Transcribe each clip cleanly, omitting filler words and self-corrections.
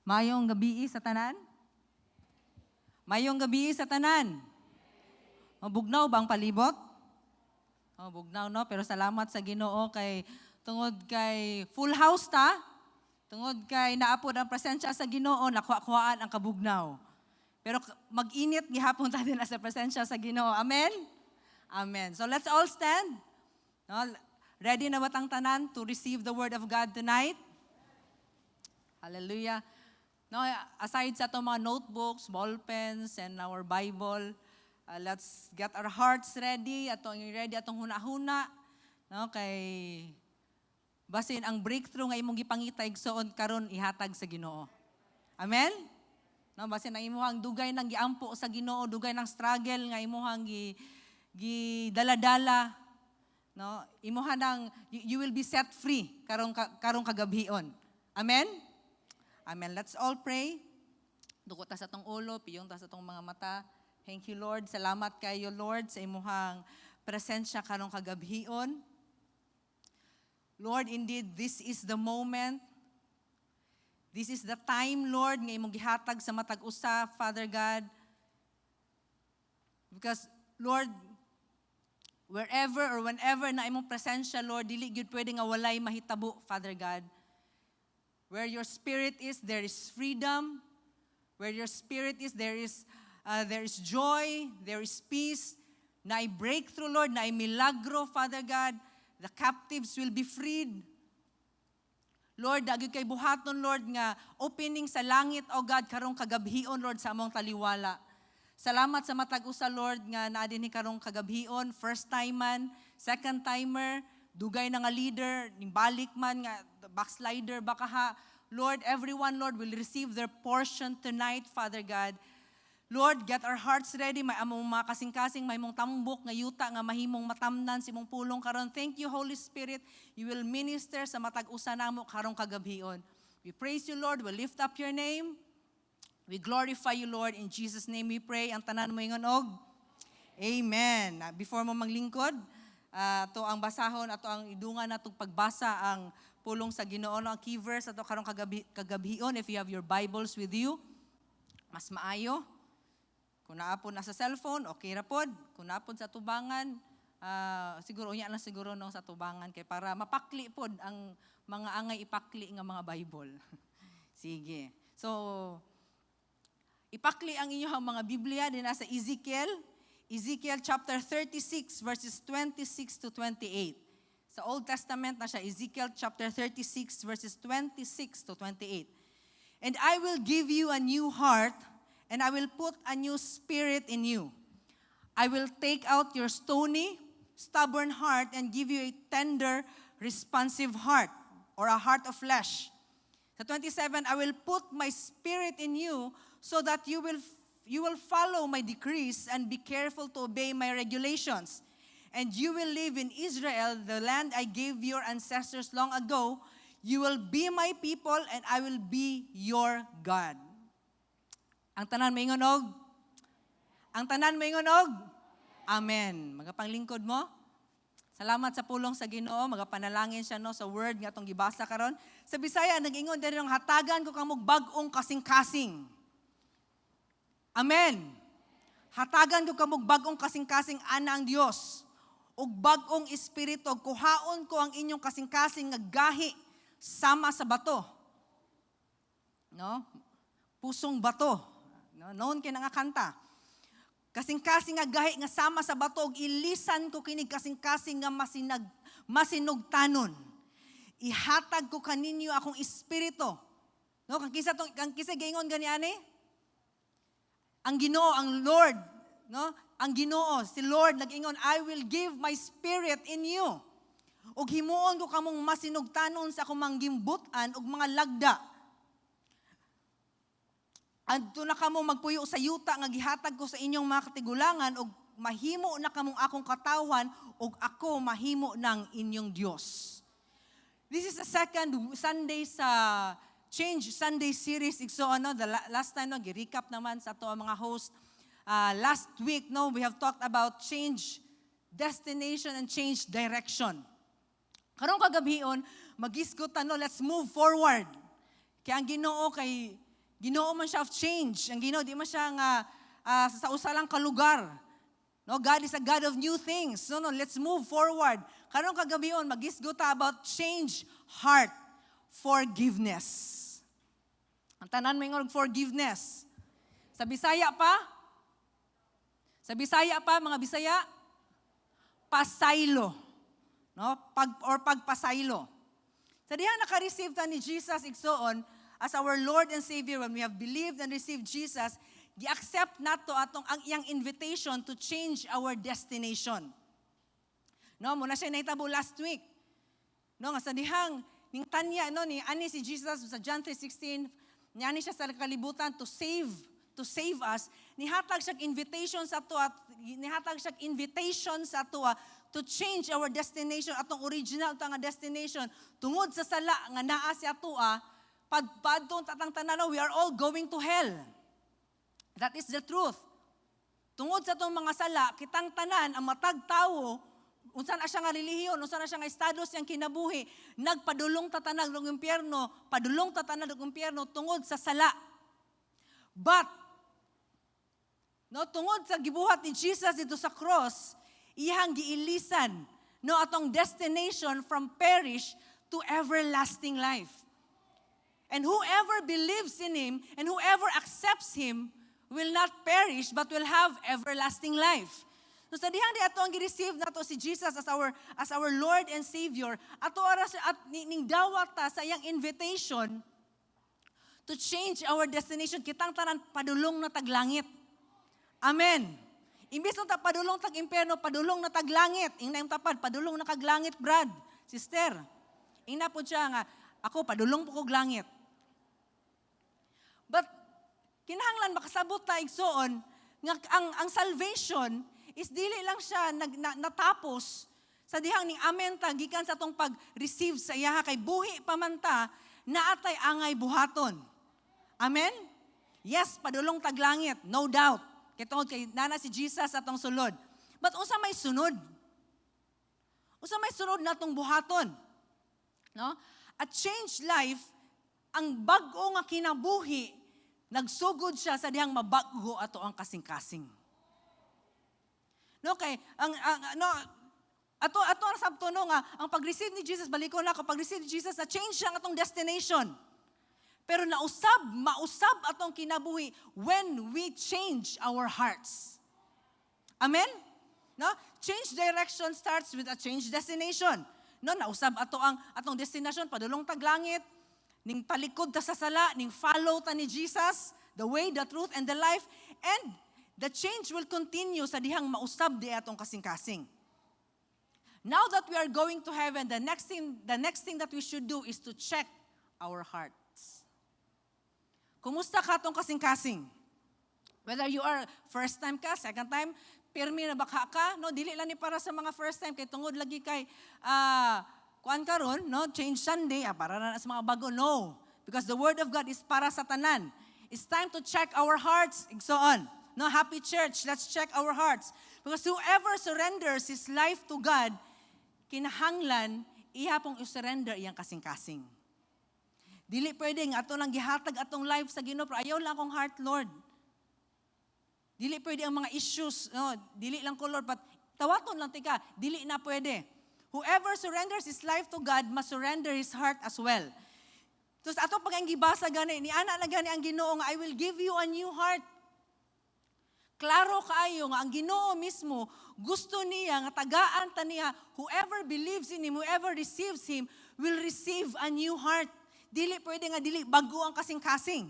Maayong gabii sa tanan? Maayong gabii sa tanan. O, bugnaw ba ang palibot? O, bugnaw, no? Pero salamat sa Ginoo kay tungod kay full house ta. Tungod kay naa pod ang presensya sa Ginoo, nakuha-kuhaan ang kabugnaw. Pero mag-init gihapon ta din sa presensya sa Ginoo. Amen? Amen. So let's all stand. No? Ready na ba tang tanan to receive the word of God tonight? Hallelujah. No, aside sa atong mga notebooks, ball pens, and our Bible, let's get our hearts ready, atong ready atong huna-huna, no, kay basin ang breakthrough nga imong gipangita, igsoon, karon ihatag sa Ginoo. Amen? No, basin ang imuhang dugay nang giampo sa Ginoo, dugay nang struggle nga imuhang gi gidala-dala, no? Imuha nang you will be set free karong kagabhion. Amen? Amen. Let's all pray. Duko ta sa atong ulo, piyong ta sa atong mga mata. Thank you, Lord. Salamat kayo, Lord, sa imuhang presensya karong kagabhion. Lord, indeed, this is the moment. This is the time, Lord, nga imong gihatag sa matag usa, Father God. Because, Lord, wherever or whenever na imong presensya, Lord, dili gyud pwede nga walay mahitabo, Father God. Where your spirit is, there is freedom. Where your spirit is, there is joy, there is peace. Naay breakthrough, Lord, naay milagro, Father God. The captives will be freed. Lord, dagyo kay buhaton, Lord, nga opening sa langit, O God, karong kagabhion, Lord, sa among taliwala. Salamat sa matag usa, Lord, nga naa dinhi karong kagabhion, first time man, second timer, dugay na nga leader, balik man nga backslider baka ha. Lord, everyone, Lord, will receive their portion tonight, Father God. Lord, get our hearts ready. May among mga kasing-kasing, may mong tambok nga yuta nga mahimong matamnan sa imong pulong karon. Thank you, Holy Spirit. You will minister sa matag usa namo karong kagabhion. We praise you, Lord. We lift up your name. We glorify you, Lord. In Jesus' name we pray. Ang tanan moingon og Amen. Before mo maglingkod, ato ang basahon, ato ang idungan natong pagbasa ang pulong sa Ginoo, no? Ang key verse ato karong kagabhion, if you have your Bibles with you, mas maayo. Kung naa pod na sa cellphone, okay ra pod. Kung naa pod sa tubangan, siguro unya lang siguro, no, sa tubangan kay para mapakli pod ang mga angay ipakli nga mga Bible. Sige. So, ipakli ang inyong mga Biblia din sa Ezekiel, Ezekiel chapter 36 verses 26 to 28. Sa Old Testament na siya, Ezekiel chapter 36 verses 26 to 28. "And I will give you a new heart, and I will put a new spirit in you. I will take out your stony, stubborn heart and give you a tender, responsive heart, or a heart of flesh." Sa 27, "I will put my spirit in you so that you will follow my decrees and be careful to obey my regulations. And you will live in Israel, the land I gave your ancestors long ago. You will be my people and I will be your God." Ang tanan moingon og? Ang tanan moingon og? Amen. Magapanglingkod mo. Salamat sa pulong sa Ginoo, magapanalangin siya, no, sa word nga atong gibasa karon. Sa Bisaya nag-ingon diri ng hatagan ko kamog bag-ong kasing-kasing. Amen. Hatagan ko kamog bag-ong kasing-kasing ana ang Dios. Ug bag-ong espiritu, kuhaon ko ang inyong kasing-kasing nga gahi sama sa bato. No? Pusong bato. No, noon kay nga kanta. Kasing-kasing nga gahi nga sama sa bato ug ilisan ko kinig kasing-kasing nga masinugtanon. Ihatag ko kaninyo akong espiritu. No, kang kisa giingon gani ani? Ang Ginoo, ang Lord, no? Ang Ginoo, si Lord nag-ingon, "I will give my spirit in you. Ug himuon ko kamong masinugtanon sa akong manggimbutan ug mga lagda. Adto na kamo magpuyo sa yuta nga gihatag ko sa inyong mga katigulangan ug mahimo na kamong akong katawhan ug ako mahimo ng inyong Dios." This is the second Sunday sa Change Sunday series. So ano, the last time, no, gi-recap naman sa ato ang mga host. Last week, no, we have talked about change destination and change direction. Karong kagabhion, magisgot ta, no, let's move forward. Kaya ang Ginoo kay Ginoo man siya of change. Ang Ginoo di man siya nga sa usa lang ka lugar. No, God is a God of new things. No, let's move forward. Karong kagabion, magisgo ta about change heart, forgiveness. Ang tanan mo og forgiveness. Sa Bisaya pa? Sa Bisaya pa, mga Bisaya? Pasaylo. No? Pag, or pagpasaylo. Sa diha naka-receive ta ni Jesus, igsoon, as our Lord and Savior, when we have believed and received Jesus, gi-accept nato atong ang iyang invitation to change our destination. No, mao na siya nahitabo last week. No, nga sa dihang ning tanya, no, ni ani si Jesus sa John 3:16, niani siya sa kalibutan to save us, nihatag siya invitation sa ato at nihatag siya invitation sa ato to change our destination, atong original ta nga destination tungod sa sala nga naa sa atoa, padpadtong tatang tanan, we are all going to hell. That is the truth. Tungod sa atong mga sala, kitang tanan, ang matag tawo, unsa na siya nga relihiyon, unsa na siya nga estado siyang kinabuhi, nagpadulong ta tanan og impyerno, padulong ta tanan og impyerno tungod sa sala. But no, tungod sa gibuhat ni Jesus dito sa cross, iyang giilisan, no, atong destination from perish to everlasting life. And whoever believes in him and whoever accepts him will not perish but will have everlasting life. So sa dihang di ato ang gi-receive nato si Jesus as our Lord and Savior, ato aras at ning dawat ta sa iyang invitation to change our destination, kitang tanan padulong na tag langit. Amen. Imbis na ta padulong tag impyerno, padulong na tag langit. Ingna imong tapad, "Padulong na kag langit, brad, sister." Ingna po siya nga, "Ako padulong po kog langit." But kinahanglan makasabot ta, igsoon, nga ang salvation is dili lang siya natapos sa dihang ning amen ta gikan sa atong pag-receive sa iyaha, kay buhi pa man ta, naatay angay buhaton. Amen? Yes, padulong tag langit, no doubt. Kay tungod kay nana si Jesus atong sulod. But unsa may sunod? Unsa may sunod natong buhaton? No? A changed life, ang bag-o nga kinabuhi, nagsugod siya sa dihang mabag-o ato ang kasing-kasing. No, kay ang no, ato ang sabto, no, nga ang pag-receive ni Jesus, balikon na ako, pag-receive ni Jesus na change siya ang atong destination. Pero nausab, mausab atong kinabuhi when we change our hearts. Amen? No? Change direction starts with a change destination. No, nausab ato ang atong destination, padulong tag langit, ning talikod ta sa sala, ning follow ta ni Jesus, the way, the truth and the life, and the change will continue sa dihang mausab di atong kasing-kasing. Now that we are going to heaven, the next thing that we should do is to check our hearts. Kumusta ka atong kasing-kasing? Whether you are first time ka, second time, pirmi na baka ka, no, dili lang ni para sa mga first time kay tungod lagi kay kuan karon, no, Change Sunday, para na sa mga bago, no. Because the word of God is para sa tanan. It's time to check our hearts, igsoon. No, happy church, let's check our hearts. Because whoever surrenders his life to God, kinahanglan iya pong i-surrender iyang kasing-kasing. Dili pwede nga ato lang gihatag atong life sa Ginoo pero ayaw lang akong heart, Lord. Dili pwede ang mga issues, no, dili lang ko, Lord, but tawaton lang tika, dili na pwede. Whoever surrenders his life to God must surrender his heart as well. Tapos ato pag ang gibasa gani, ni ana na gani ang Ginoo nga, "I will give you a new heart." Klaro kaayo nga ang Ginoo mismo gusto niya nga tagaan ta niya. Whoever believes in him, whoever receives him will receive a new heart. Dili pwede nga dili bago ang kasing-kasing.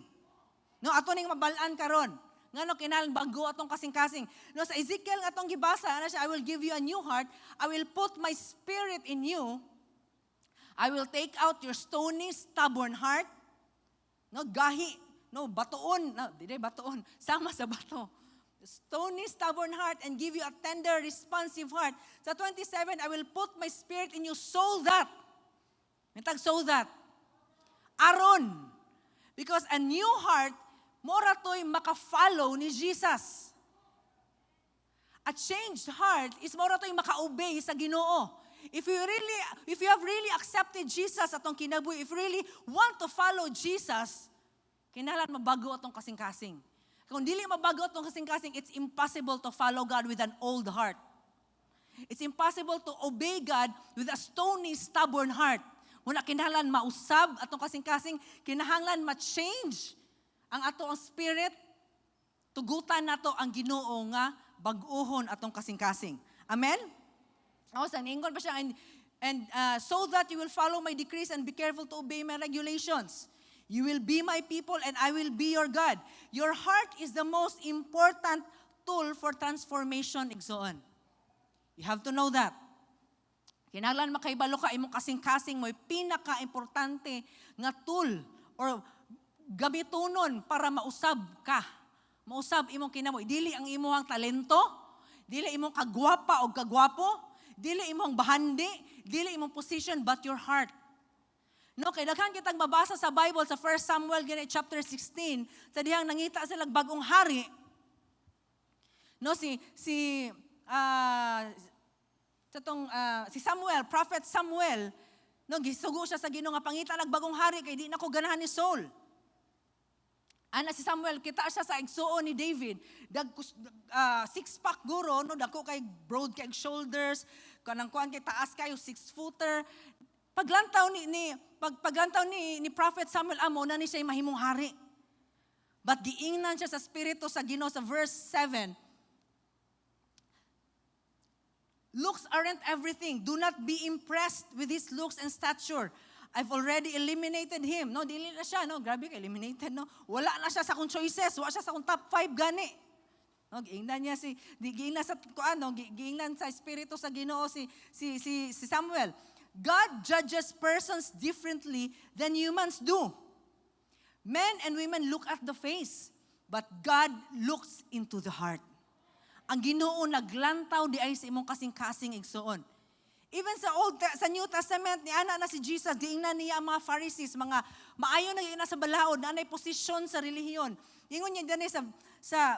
No, ato ning mabal-an karon. Ngano kinahanglan bago atong kasing-kasing? No, sa Ezekiel nga atong gibasa, ana siya, "I will give you a new heart. I will put my spirit in you. I will take out your stony, stubborn heart." No, gahi, no, batuon, no, dili batuon, sama sa bato. "Stony, stubborn heart and give you a tender, responsive heart." Sa 27, "I will put my spirit in you so that." Mitag so that. Aron. Because a new heart, mora to'y maka-follow ni Jesus. A changed heart is mora to'y maka-obey sa Ginoo. If you have really accepted Jesus atong kinabuhi, if you really want to follow Jesus, Kinahanglan mabago atong kasing-kasing. Kung dili mabago atong kasing-kasing, it's impossible to follow God with an old heart. It's impossible to obey God with a stony, stubborn heart. Muna kinahanglan mausab atong kasing-kasing, kinahanglan ma-change ang ato ang spirit, tugutan nato ang Ginoo nga bag-uhon atong kasing-kasing. Amen? O, sa niingon pa siya, and so that you will follow my decrees and be careful to obey my regulations. You will be my people and I will be your God. Your heart is the most important tool for transformation, igsoon. You have to know that. Kinahanglan makahibalo ka, imong kasing-kasing mo'y pinaka-importante nga tool or gamitonon para mausab ka. Mausab imong kinabuhi. Dili ang imong talento, dili imong kagwapa o kagwapo, dili imong bahandi, dili imong position, but your heart. No, kay daghan kitang mabasa sa Bible sa 1 Samuel gani chapter 16 sa dihang nangita sila bagong hari. No, si si ah sa tong si Samuel, Prophet Samuel, no, gisugo siya sa Ginoo nga pangita nag bagong hari kay di na ko ganahan ni Saul. Ana si Samuel, kita siya sa igsuon ni David. Dag six pack guro, no, dako kay broad kay shoulders, kanang kuan kay taas kayo, 6 footer. Paglantaw ni pag paglantaw ni Prophet Samuel, amo na ni siya mahimong hari. But giingnan siya sa spirito sa Ginoo sa verse 7. "Looks aren't everything. Do not be impressed with his looks and stature. I've already eliminated him." No, dili na siya, no? Grabe ka, eliminated, no? Wala na siya sa akong choices. Wala siya sa akong top 5 gani. No, giingnan niya si di giingnan sa kuan, no, giingnan sa espiritu sa Ginoo si Samuel. "God judges persons differently than humans do. Men and women look at the face, but God looks into the heart." Ang Ginoo naglantaw di ay sa imong kasing-kasing, igsuon. Even sa New Testament ni ana na si Jesus, giingnan niya ang mga Pharisees, mga maayo na ina sa balaod, na anay posisyon sa relihiyon. Ingon niya dinhi sa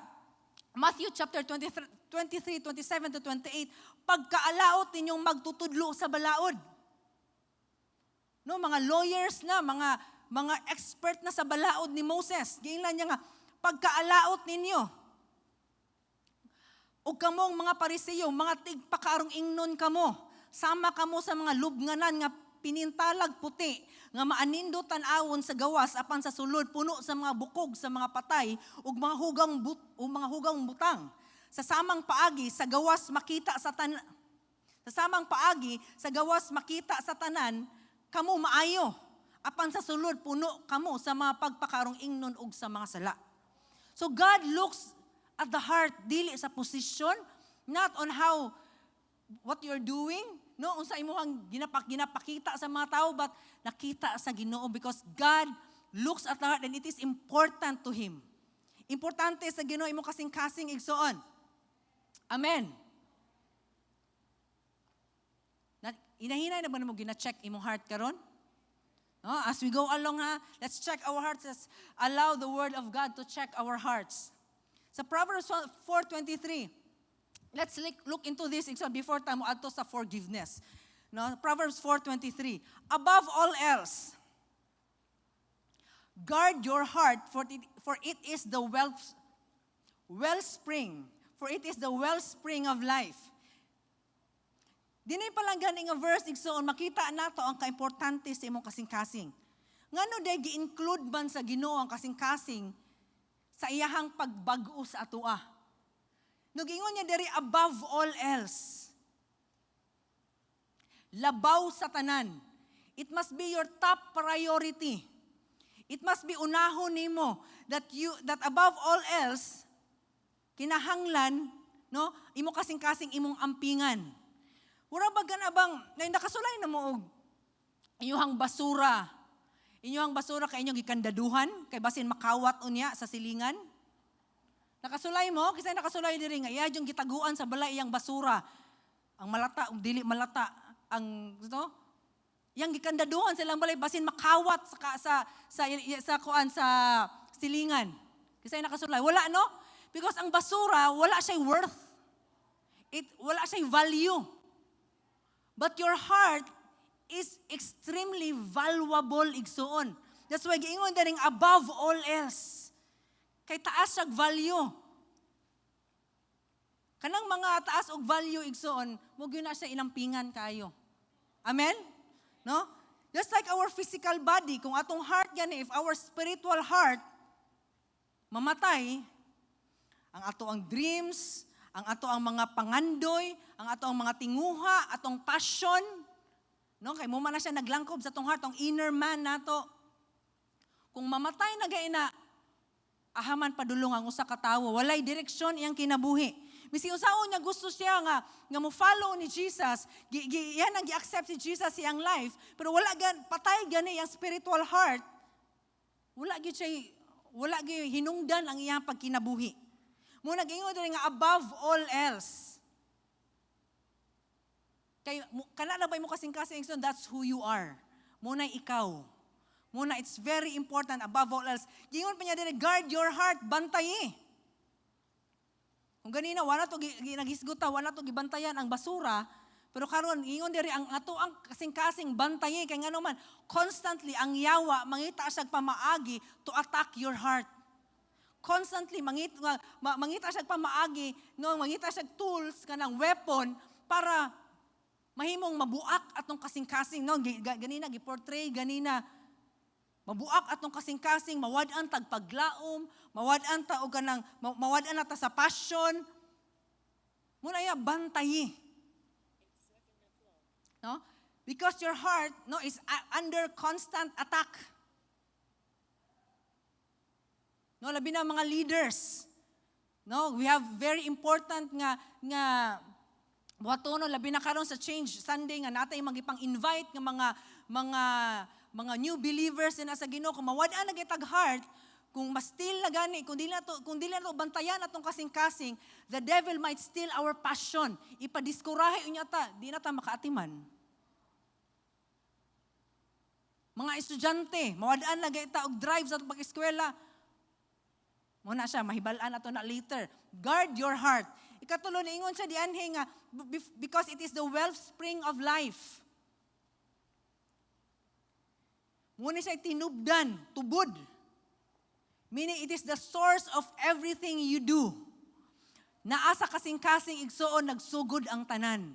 Matthew chapter 23, 23, 27 to 28, "Pagkaalaot ninyong magtutudlo sa balaod." No, mga lawyers na, mga expert na sa balaod ni Moses. Giingnan niya nga, "Pagkaalaot ninyo. Ug kamong mga Pariseo, mga tigpakaarong ingnon kamo. Sama kamo sa mga lubnganan nga pinintalag puti, nga maanindot tan-awon sa gawas apan sa sulod puno sa mga bukog sa mga patay ug mga hugang butang. Sa samang paagi sa gawas makita sa tanan kamo maayo apan sa sulod puno kamo sa mga pagpakarong ingnon ug sa mga sala." So God looks at the heart, dili sa position, not on how what you're doing, no, unsa imong ginapakita sa mga tao, but nakita sa Ginoo because God looks at the heart and it is important to him. Importante sa Ginoo imong kasing-kasing, igsoon. Amen. Na, inahinay na ba nimo gina-check imong heart karon? No, as we go along ha, let's check our hearts. Let's allow the word of God to check our hearts. Sa Proverbs 4:23, let's look into this, igsoon, before tayo adto sa forgiveness. No, Proverbs 4:23. "Above all else, guard your heart, for it is the wellspring, for it is the wellspring of life." Dinhi pa lang gani nga verse, igsoon, makita nato ang kaimportante sa imong kasing-kasing. Ngano day gi-include man sa Ginoo ang kasing-kasing sa iyahang pagbag-o sa atoa? Nugingon niya diri, "Above all else." Labaw sa tanan. It must be your top priority. It must be unahon nimo that above all else kinahanglan, no, imo kasing-kasing imong ampingan. Mura ba gana bang nay nakasulay na mo og inyong basura? Inyong basura kay inyong gikandaduhan kay basin makawat unya sa silingan. Nakasulay mo, kasi nakasulay diri nga iya yung gitaguan sa balay iyang basura. Ang malata ug dili malata ang to yang gikandaduhan sa ilang balay basin makawat sa kuan, sa silingan. Kasi nakasulay wala, no? Because ang basura, wala siya worth. It wala siya value. But your heart is extremely valuable, igsuon. That's why giingon diring above all else. Kay taas siyag value. Kanang mga taas og value, igsoon, mo gyud na siya inampingan kayo. Amen? No? Just like our physical body, kung atong heart gani, if our spiritual heart mamatay, ang ato ang dreams, ang ato ang mga pangandoy, ang ato ang mga tinguha, atong passion, no? Kay mo man na siya naglangkob sa atong heart, ang inner man nato. Kung mamatay na gay na, ahaman padulong ang usa ka tawo, walay direksyon iyang kinabuhi. Bisin unsaon niya gusto siya nga mo follow ni Jesus, gi, gi, yan ang gi-accept si Jesus iyang life, pero wala gan patay gani iyang spiritual heart. Wala gyud siya, wala gyud hinungdan ang iyang pagkinabuhi. Mo nag-ingon diri nga above all else. Kay kana na ba mo kasing-kasing, so that's who you are. Mo na ikaw. Muna, it's very important above all else. Gingon pa niya diri, guard your heart, bantayi. Kung ganina, wala to naghisguta, wala to gibantayan ang basura, pero karon ingon diri ang ato ang kasing-kasing bantayi kay ngano man constantly ang yawa mangita siya pamaagi to attack your heart. Constantly mangita siya pamaagi, no, mangita siya tools kanang weapon para mahimong mabuak atong kasing-kasing, no, ganina gi-portray ganina mabuak atong kasing-kasing, mawad-an tag paglaom, mawad-an ta og kanang mawad-an na ta sa passion. Muna ya bantayi. No? Because your heart, no, is under constant attack. No, labi na mga leaders. No, we have very important nga buhatono labi na karon sa Change Sunday nga natay magipang-invite nga mga new believers na sa Ginoo. Kung mawad-an na gitag heart, kung ma-steal na gani, kung dili na to bantayan atong kasing-kasing, the devil might steal our passion. Ipadiskurahe unya ta, di na ta makaatiman. Mga estudyante, mawad-an na gayta og drive sa atong pag-eskwela. Muna siya, mahibal-an ato na later. Guard your heart. Ikatulo, niingon siya dianhi nga, because it is the wellspring of life. Muna siya tinubdan, tubod. Meaning it is the source of everything you do. Naa sa kasing-kasing, igsuon, nagsugod ang tanan.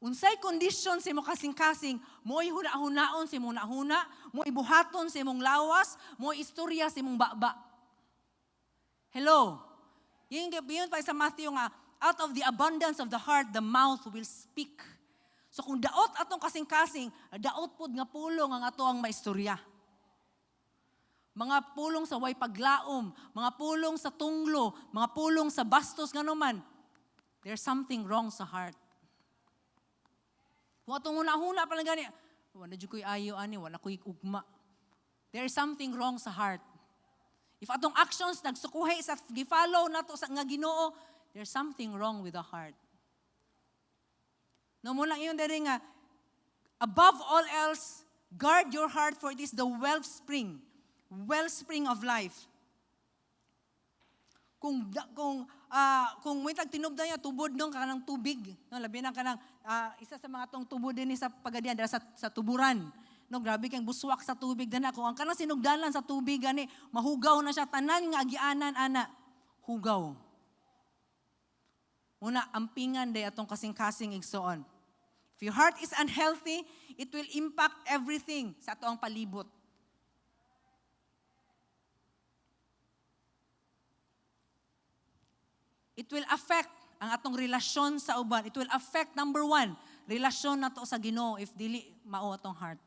Unsay kondisyon sa imong kasing-kasing, mo'y huna-hunaon sa imong nahuna, mo'y buhaton sa imong lawas, mo'y istorya sa imong baba. Hello? Yun pa sa Matthew nga, out of the abundance of the heart, the mouth will speak. So kung daot atong kasing-kasing, daot pod nga pulong ang ato ang maistorya. Mga pulong sa way paglaom, mga pulong sa tunglo, mga pulong sa bastos, ngano man, there's something wrong sa heart. Kung atong huna-huna pa lang gani, wala jud ko'y ayo ani, wala ko'y ugma. There is something wrong sa heart. If atong actions nagsukuhi sa gi-follow nato sa nga Ginoo, there's something wrong with the heart. No mo lang iyon diri nga above all else, guard your heart for it is the wellspring of life. Kung may tag tinubdan niya tubod nung kanang tubig, no, labi na kanang isa sa mga tong tubod din sa Pagadian dara sa tuburan. No, grabe kang buswak sa tubig dana. Kung ang kanang sinugdanan sa tubig gani, mahugaw na siya tanan nga agianan ana, hugaw. Una, ampingan day atong kasing-kasing, igsoon. If your heart is unhealthy, it will impact everything sa ato ang palibot. It will affect ang atong relasyon sa uban. It will affect, number one, relasyon nato sa Ginoo if dili mao atong heart.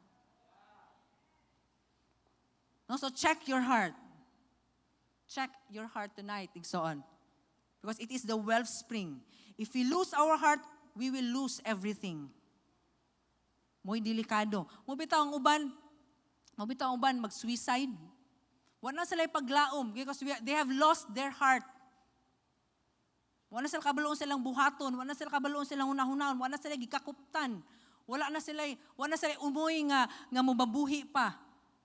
No, so check your heart. Check your heart tonight, igsoon. Because it is the wellspring. If we lose our heart, we will lose everything. Mo'y delikado. Mo bitaw ang uban mag-suicide. Wala sila paglaom because they have lost their heart. Wala sila kabaloon silang buhaton, wala sila kabaloon silang hunahunaon, wala sila gikakuptan. Wala na sila umoy nga mobabuhi pa.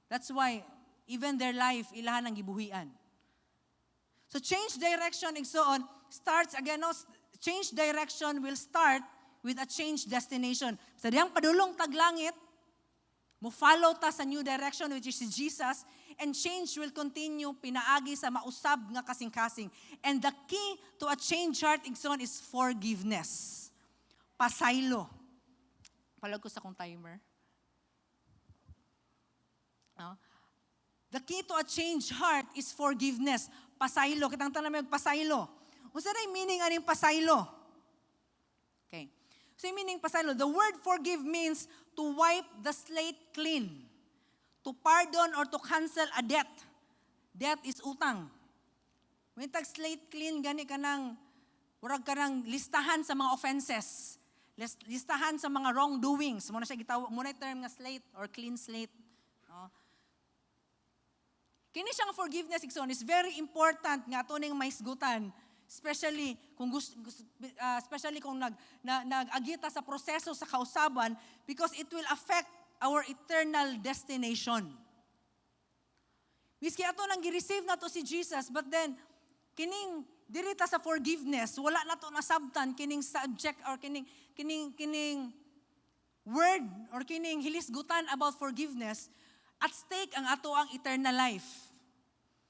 That's why even their life ilahan ang gibuhian. So change direction and so on starts again, no, change direction will start with a change destination. Sa diyang padulong taglangit, Mo follow ta sa new direction, which is si Jesus, and change will continue pinaagi sa mausab nga kasing-kasing. And the key to a changed heart, igsoon, is forgiveness. Pasaylo. Palag ko sa akong timer. No? The key to a changed heart is forgiveness. Pasaylo. Kitang tanan may pasaylo. Unsa na meaning aning pasaylo? Okay. So yung meaning pasaylo, the word "forgive" means to wipe the slate clean. To pardon or to cancel a debt. Debt is utang. When tag slate clean, gani ka nang, murag ka nang listahan sa mga offenses. Listahan sa mga wrongdoings. Mao na siya gitawag, mao na term nga slate or clean slate. No? Kini siyang forgiveness, igsoon, is very important nga ato ning mahisgutan, especially kung gusto, especially kung nag-agita sa proseso sa kausaban, because it will affect our eternal destination. Miski ato nang gi-receive nato si Jesus, but then kining diri ta sa forgiveness, wala nato nasabtan kining subject or kining word or kining hilisgutan about forgiveness, at stake ang ato ang eternal life.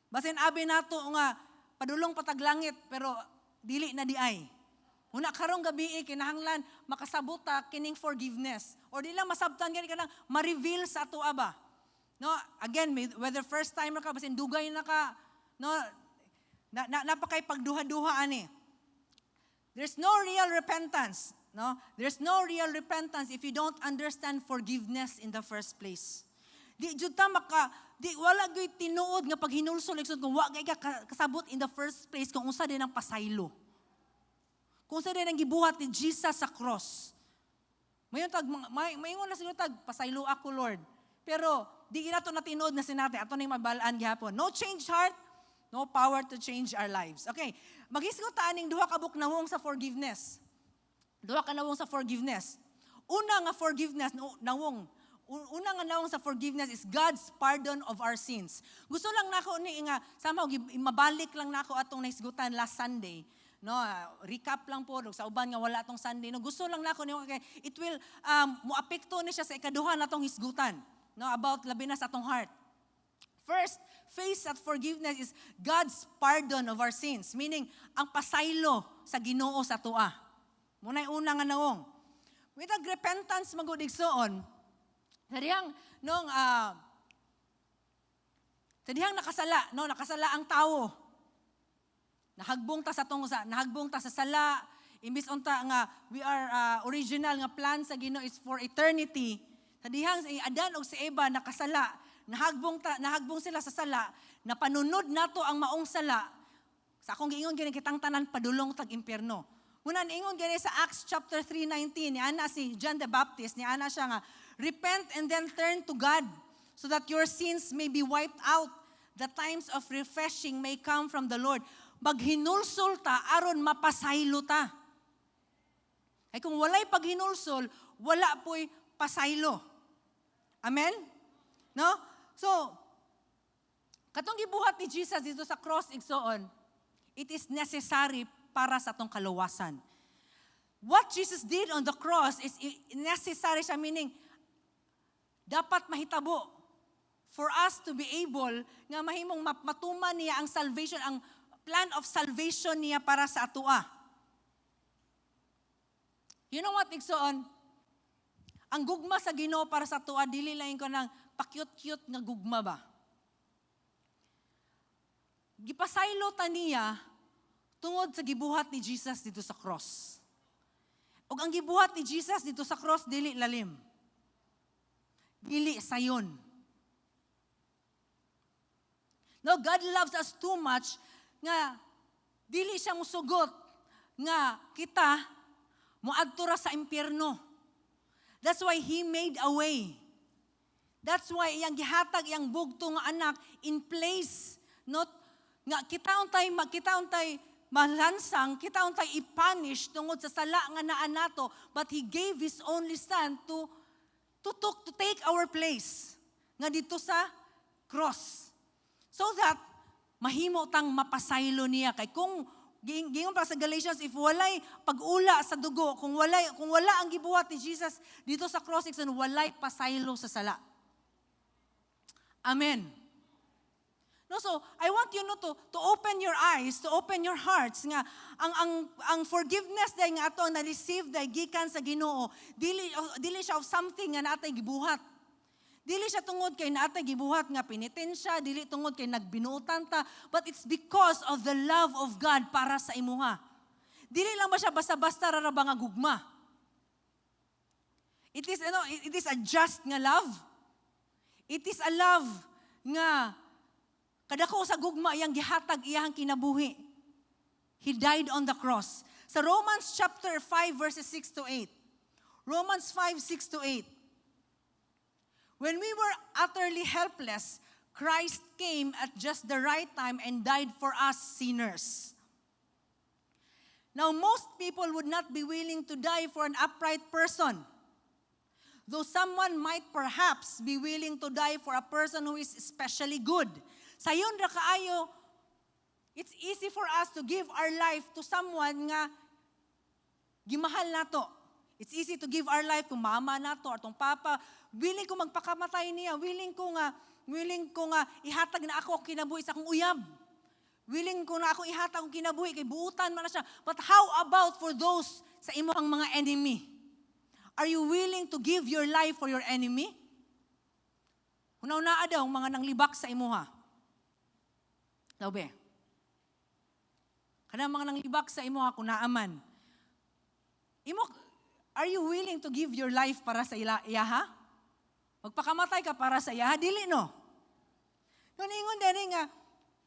Basin abi nato nga padulong pa tag langit, pero dili na diay. Una karong gabi kinahanglan makasabot ta kining forgiveness or di lang masabtan gani, kanang ma-reveal sa ato ba. No, again, whether first timer ka, basin dugay na ka, no, na napakay pagduha-duha ani. There's no real repentance, no? There's no real repentance if you don't understand forgiveness in the first place. Di jud ta maka di wala gyud tinuod nga paghinulsol, igsoon, kung wa kay ka kasabot in the first place kung unsa din ang pasaylo. Kung unsa din ang gibuhat ni Jesus sa cross. Mayon tag may maingon na siguro tag, "Pasaylo ako, Lord." Pero di na to na tinuod na sinati, ato ning mabal-an gihapon. No change heart, no power to change our lives. Okay, maghisgot ta aning duha ka nawong sa forgiveness. Duha ka nawong sa forgiveness. Una nga forgiveness, no, nawong. Una nga nawong sa forgiveness is God's pardon of our sins. Gusto lang nako ni nga somehow mabalik lang nako atong nahisgutan last Sunday. No, recap lang po sa uban nga wala atong Sunday. No, gusto lang nako ni kay it will moapekto ni siya sa ikaduha natong hisgutan. No, about labi na sa atong heart. First phase at forgiveness is God's pardon of our sins, meaning ang pasaylo sa Ginoo sa atoa. Mao na'y una nga nawong. With repentance magud, igsoon, sa dihang nakasala, no, nakasala ang tao. Nahagbong ta sa sala, imbis unta nga we are original nga plan sa Ginoo is for eternity. Sa dihang si Adan ug si Eva nakasala, nahagbong sila sa sala, napanunod nato ang maong sala. Sa akong giingon gani, kitang tanan padulong tag impyerno. Muna niingon gani sa Acts chapter 3:19 ni ana si John the Baptist, ni ana siya nga, "Repent and then turn to God so that your sins may be wiped out. The times of refreshing may come from the Lord." Maghinulsol ta aron mapasaylo ta. Ay kung walay paghinulsol, wala po'y pasaylo. Amen? No? So, katong gibuhat ni Jesus dito sa cross, igsoon, it is necessary para sa atong kaluwasan. What Jesus did on the cross is necessary siya, meaning dapat mahitabo for us to be able nga mahimong matuman niya ang salvation, ang plan of salvation niya para sa atoa. You know what, igsoon? Ang gugma sa Ginoo para sa atoa, dili lang ko ng pa-cute-cute nga gugma ba. Gipasaylo ta niya tungod sa gibuhat ni Jesus dito sa cross. Ug ang gibuhat ni Jesus dito sa cross, dili lalim. Dili sayon. No, God loves us too much nga dili siya musugot nga kita moadto ra sa impyerno. That's why He made a way. That's why iyang gihatag iyang bugto nga anak in place not nga kita untay malansang, kita untay i-punish tungod sa sala nga naa nato, but He gave His only Son to take our place nga dito sa cross. So that mahimo tang mapasaylo niya, kay kung gingon pa sa Galatians, if walay pag-ula sa dugo, kung wala ang gibuhat ni Jesus dito sa cross, igsoon, walay pasaylo sa sala. Amen. No, so I want you, no, to open your eyes, to open your hearts nga ang forgiveness dai nga ato na receive dai gikan sa Ginoo, dili siya of something nga natay gibuhat. Dili siya tungod kay naatay gibuhat nga penitensya, dili tungod kay nagbinuotan ta, but it's because of the love of God para sa imuha. Dili lang ba siya basta-basta ra ba nga gugma. It is a just nga love. It is a love nga kadako sa gugma iyang gihatag iyang kinabuhi. He died on the cross. Sa Romans chapter 5 verses 6 to 8. Romans 5, 6 to 8. "When we were utterly helpless, Christ came at just the right time and died for us sinners. Now, most people would not be willing to die for an upright person, though someone might perhaps be willing to die for a person who is especially good." Sayon ra kaayo, it's easy for us to give our life to someone nga gimahal nato. It's easy to give our life kung mama nato atong papa, willing ko magpakamatay niya, willing ko nga ihatag na ako ang kinabuhi sa akong uyab. Willing ko na ako ihatag ang kinabuhi kay buutan man na siya. But how about for those sa imong mga enemy? Are you willing to give your life for your enemy? Huna-hunaa daw mga nanglibak sa imuha. Daw be. Kanang mga nanglibak sa imuha kung naaman. Imo, are you willing to give your life para sa ila, iyaha? Magpakamatay ka para sa iyaha? Dili, no? Nung ingon din nga,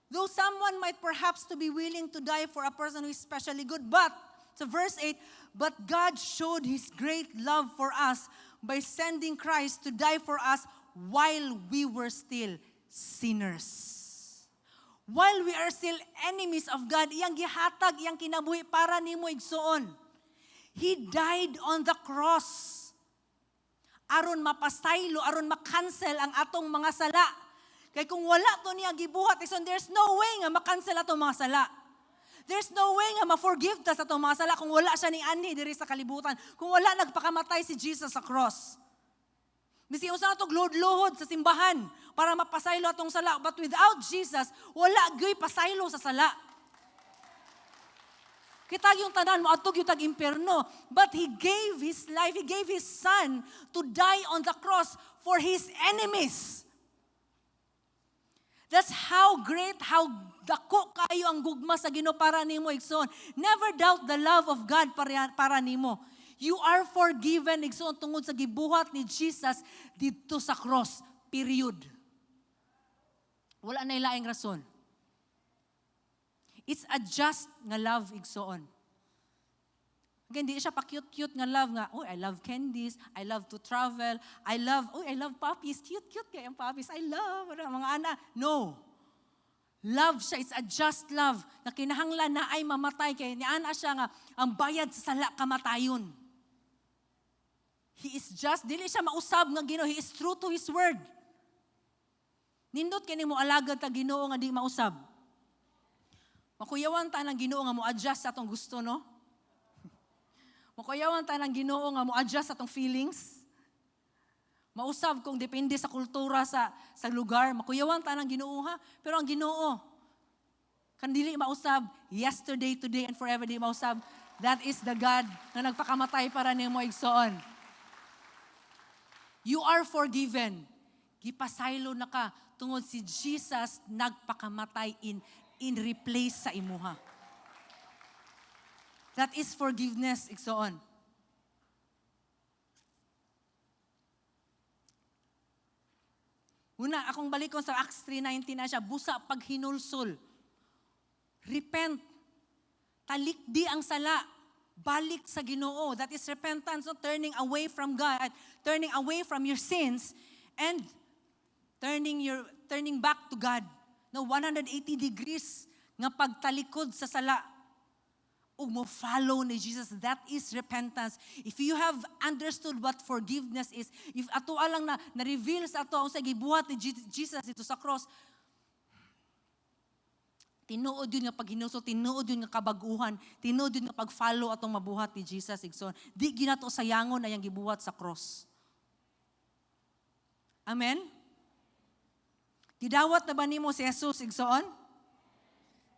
"Though someone might perhaps to be willing to die for a person who is especially good," but, so verse 8, "but God showed His great love for us by sending Christ to die for us while we were still sinners." While we are still enemies of God, iyang gihatag, iyang kinabuhi para nimo, igsuon. He died on the cross. Aron mapasaylo, aron makancel ang atong mga sala. Kay kung wala to niya gibuhat, igsoon, there's no way nga makancel atong mga sala. There's no way nga ma-forgive ta sa atong mga sala kung wala siya ni anhi diri sa kalibutan. Kung wala nagpakamatay si Jesus sa cross. Misi usa na to luhod-luhod sa simbahan para mapasaylo atong sala. But without Jesus, wala gyoy pasaylo sa sala. Kita yung tanan mo adto gyud tag impierno. But He gave His life, He gave His Son to die on the cross for His enemies. That's how great, how dako kayo ang gugma sa Ginoo para nimo, igsoon. Never doubt the love of God para nimo. You are forgiven, igsoon, tungod sa gibuhat ni Jesus didto sa cross. Period. Wala na laing rason. It's a just nga love, igsoon. Again, di siya pa-cute-cute nga love nga, "Oh, I love candies, I love to travel, I love, oh, I love puppies, cute-cute kay ang puppies, I love, ano, mga ana." No. Love siya, it's a just love na kinahanglan na ay mamatay kay niana siya nga ang bayad sa sala kamatayon. He is just, dili siya mausab nga Ginoo, He is true to His word. Nindot kini mo alagad ta Ginoo nga di mausab. Makuyawan ta ng Ginoo nga mo adjust sa atong gusto, no? Makuyawan ta ng Ginoo nga mo adjust sa atong feelings. Mausab kung depende sa kultura sa lugar, makuyawan ta ng Ginoo ha. Pero ang Ginoo kan dili mausab, yesterday, today, and forever di mausab. That is the God na nagpakamatay para nimo, igsoon. You are forgiven. Gipasaylo na ka tungod si Jesus nagpakamatay in replace sa imuha. That is forgiveness, igsoon. Una, akong balikon sa Acts 3:19 na siya, busa paghinulsol. Repent. Talikdi ang sala. Balik sa Ginoo. That is repentance, no? Turning away from God, turning away from your sins, and turning back to God. No, 180 degrees nga pagtalikod sa sala ug mo follow ni Jesus. That is repentance. If you have understood what forgiveness is, if ato alang na na-reveal sa ato ang sa gibuhat ni Jesus dito sa cross, tinuod yun nga paghinulsol, tinuod yun nga kabaguhan, tinuod yun nga pag-follow atong mabuhat ni Jesus, igsoon. Di ginato sayangon na yang gibuhat sa cross. Amen? Gidawat na ba nimo si Jesus, igsoon?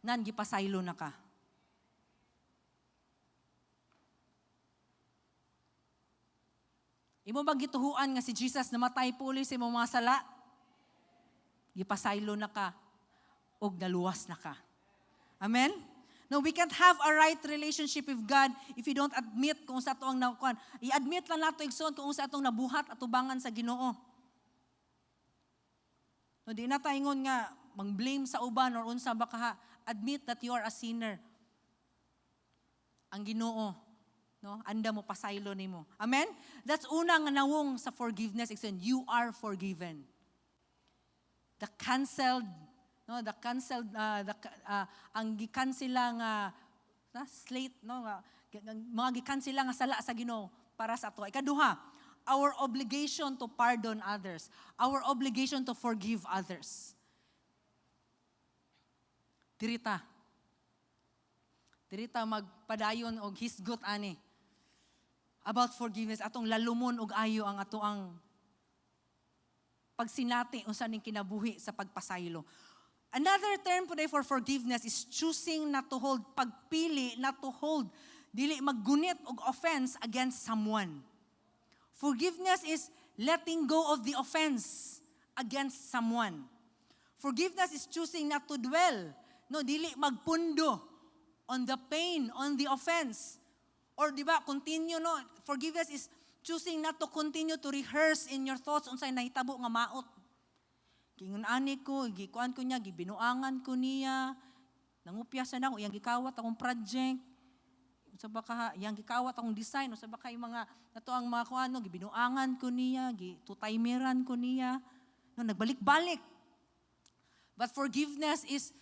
Nan gipasaylo na ka. Imo bang gituhuan nga si Jesus namatay puli sa imong mga sala? Gipasaylo na ka og naluwas na ka. Amen? No, we can't have a right relationship with God if you don't admit kung sa atong nakuan. I-admit lang nato, igsoon, kung sa atong nabuhat atubangan sa Ginoo. No, di na ta ingon nga mang-blame sa uban or unsa ba kaha. Admit that you are a sinner. Ang Ginoo, no, anda mo pasaylo nimo. Amen? That's una nga nawong sa forgiveness, igsoon. You are forgiven. The canceled, no, the canceled the ang gikansela nga na slate, no, nga mga gikansela nga sala sa Ginoo para sa ato. Ikaduha, our obligation to pardon others, our obligation to forgive others. Dirita. Dirita magpadayon og hisgot ani about forgiveness, atong lalumon og ayo ang ato ang pagsinati unsa ning kinabuhi sa pagpasaylo. Another term today for forgiveness is choosing not to hold, pagpili not to hold, dili maggunit og offense against someone. Forgiveness is letting go of the offense against someone. Forgiveness is choosing not to dwell, no, dili magpundo on the pain, on the offense. Or di ba, continue, no? Forgiveness is choosing not to continue to rehearse in your thoughts unsay nahitabo nga maot. Gingon ani ko, gikuan ko niya, gibinuangan ko niya, nangupya sa nako, iyang gikawat akong project. Unsa ba ka, iyang gikawat akong design, unsa ba kay mga nato ang mga kuan, no, gibinuangan ko niya, gi two-timeran ko niya. No, nagbalik-balik. But forgiveness is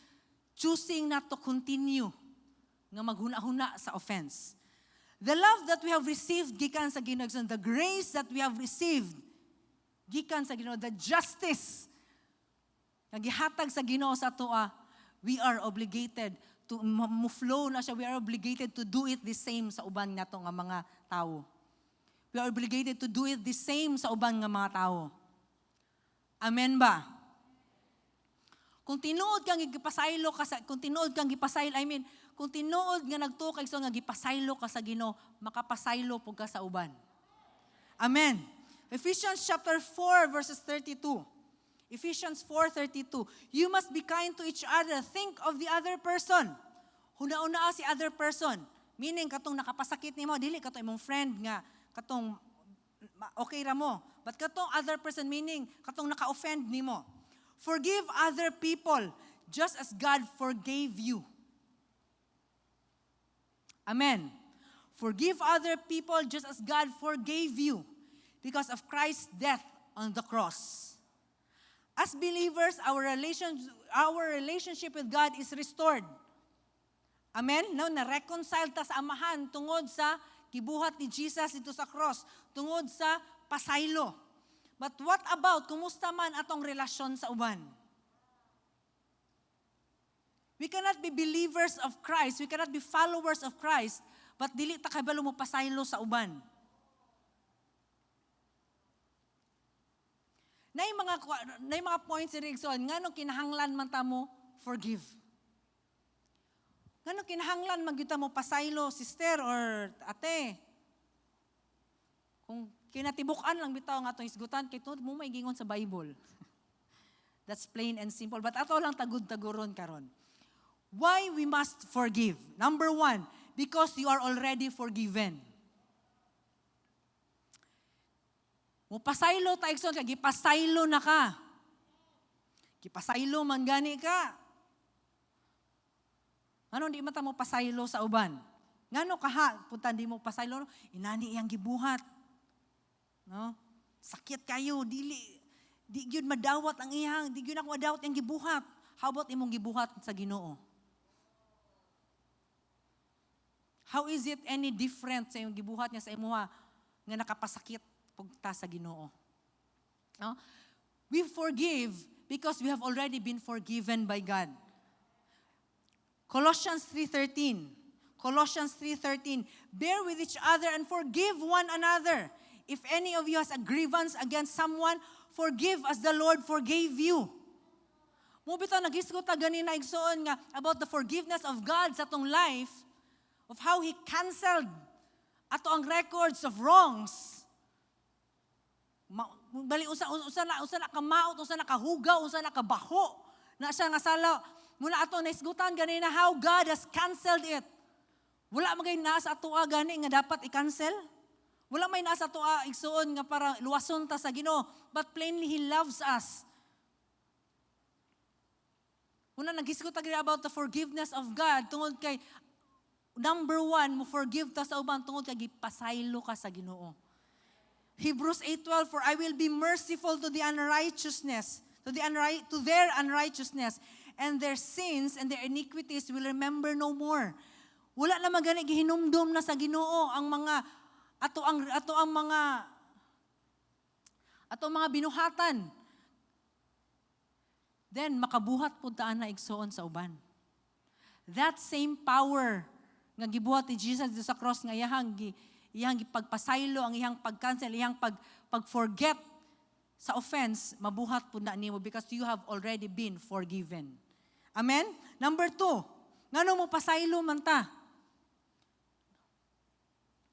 choosing not to continue nga maghuna-huna sa offense. The love that we have received gikan sa Ginoo, the grace that we have received gikan sa Ginoo, the justice nga gihatag sa Ginoo sa atoa, we are obligated to mo-flow na siya, we are obligated to do it the same sa uban nato nga mga tawo. We are obligated to do it the same sa uban nga mga tawo. Amen ba? Kung tinuod kang gipasaylo ka sa, kung tinuod kang gipasaylo, I mean, kung tinuod nga nagtuo kay nga gipasaylo ka sa Ginoo, makapasaylo pud ka sa uban. Amen. Ephesians chapter 4 verses 32. Ephesians 4:32. You must be kind to each other. Think of the other person. Huna-una si other person. Meaning katong nakapasakit nimo, dili katong imong friend nga katong okay ra mo. But katong other person, meaning katong naka-offend nimo. Forgive other people just as God forgave you. Amen. Forgive other people just as God forgave you because of Christ's death on the cross. As believers, our relationship with God is restored. Amen? No, na-reconcile ta sa Amahan tungod sa gibuhat ni Jesus dito sa cross, tungod sa pasaylo. But what about, kumusta man atong relasyon sa uban? We cannot be believers of Christ, we cannot be followers of Christ, but dili ta kabalo mo pasaylo sa uban. Nay mga points si Rigson, nganong kinahanglan man ta mo forgive? Nganong kinahanglan man gyud ta mo pasaylo, sister or ate? Kung kinatibuk-an lang bitaw nga atong hisgutan kay tungod mo may gingon sa Bible. That's plain and simple. But ato lang tagud-taguron karon. Why we must forgive? Number one, because you are already forgiven. Mupasaylo ta, igsoon, kay gipasaylo na ka. Gipasaylo man gani ka. Ano di man ta mo pasaylo sa uban? Ngano kaha punta di mo pasaylo? Inani iyang gibuhat. No? Sakit kayo, dili di gyud madawat ang iyang, di gyud ako madawat ang gibuhat. How about imong gibuhat sa Ginoo? How is it any different sa imong gibuhat niya sa imuha nga nakapasakit pugta sa Ginoo? No? We forgive because we have already been forgiven by God. Colossians 3:13. Colossians 3:13. Bear with each other and forgive one another. If any of you has a grievance against someone, forgive as the Lord forgave you. Mao bitaw naghisgot ta ganina, igsoon, nga about the forgiveness of God sa atong life, of how He canceled ato ang records of wrongs. Bali usa na kamaot, usa na kahugaw, usa na kabaho na siya nga sala. Mao na ato nahisgutan ganina how God has canceled it. Wala magay naa sa atoa gani nga dapat i-cancel. Wala may naa sa atoa, igsuon, nga para luwason ta sa Ginoo, but plainly He loves us. Una, naghisgot ta about the forgiveness of God tungod kay number one, mo forgive ta sa uban tungod kay gipasaylo ka sa Ginoo. Hebrews 8:12, "For I will be merciful to the unrighteousness, to their unrighteousness, and their sins and their iniquities will remember no more." Wala na magani gihinumdum na sa Ginoo ang mga ato ang mga binuhatan. Then makabuhat pud ta na, igsoon, sa uban. That same power nga gibuhat ni Jesus dito sa cross nga iyang gipagpasaylo, ang iyang pag-cancel, iyang pag-forget sa offense, mabuhat pud na nimo because you have already been forgiven. Amen? Number two, ngano mo pasaylo man ta?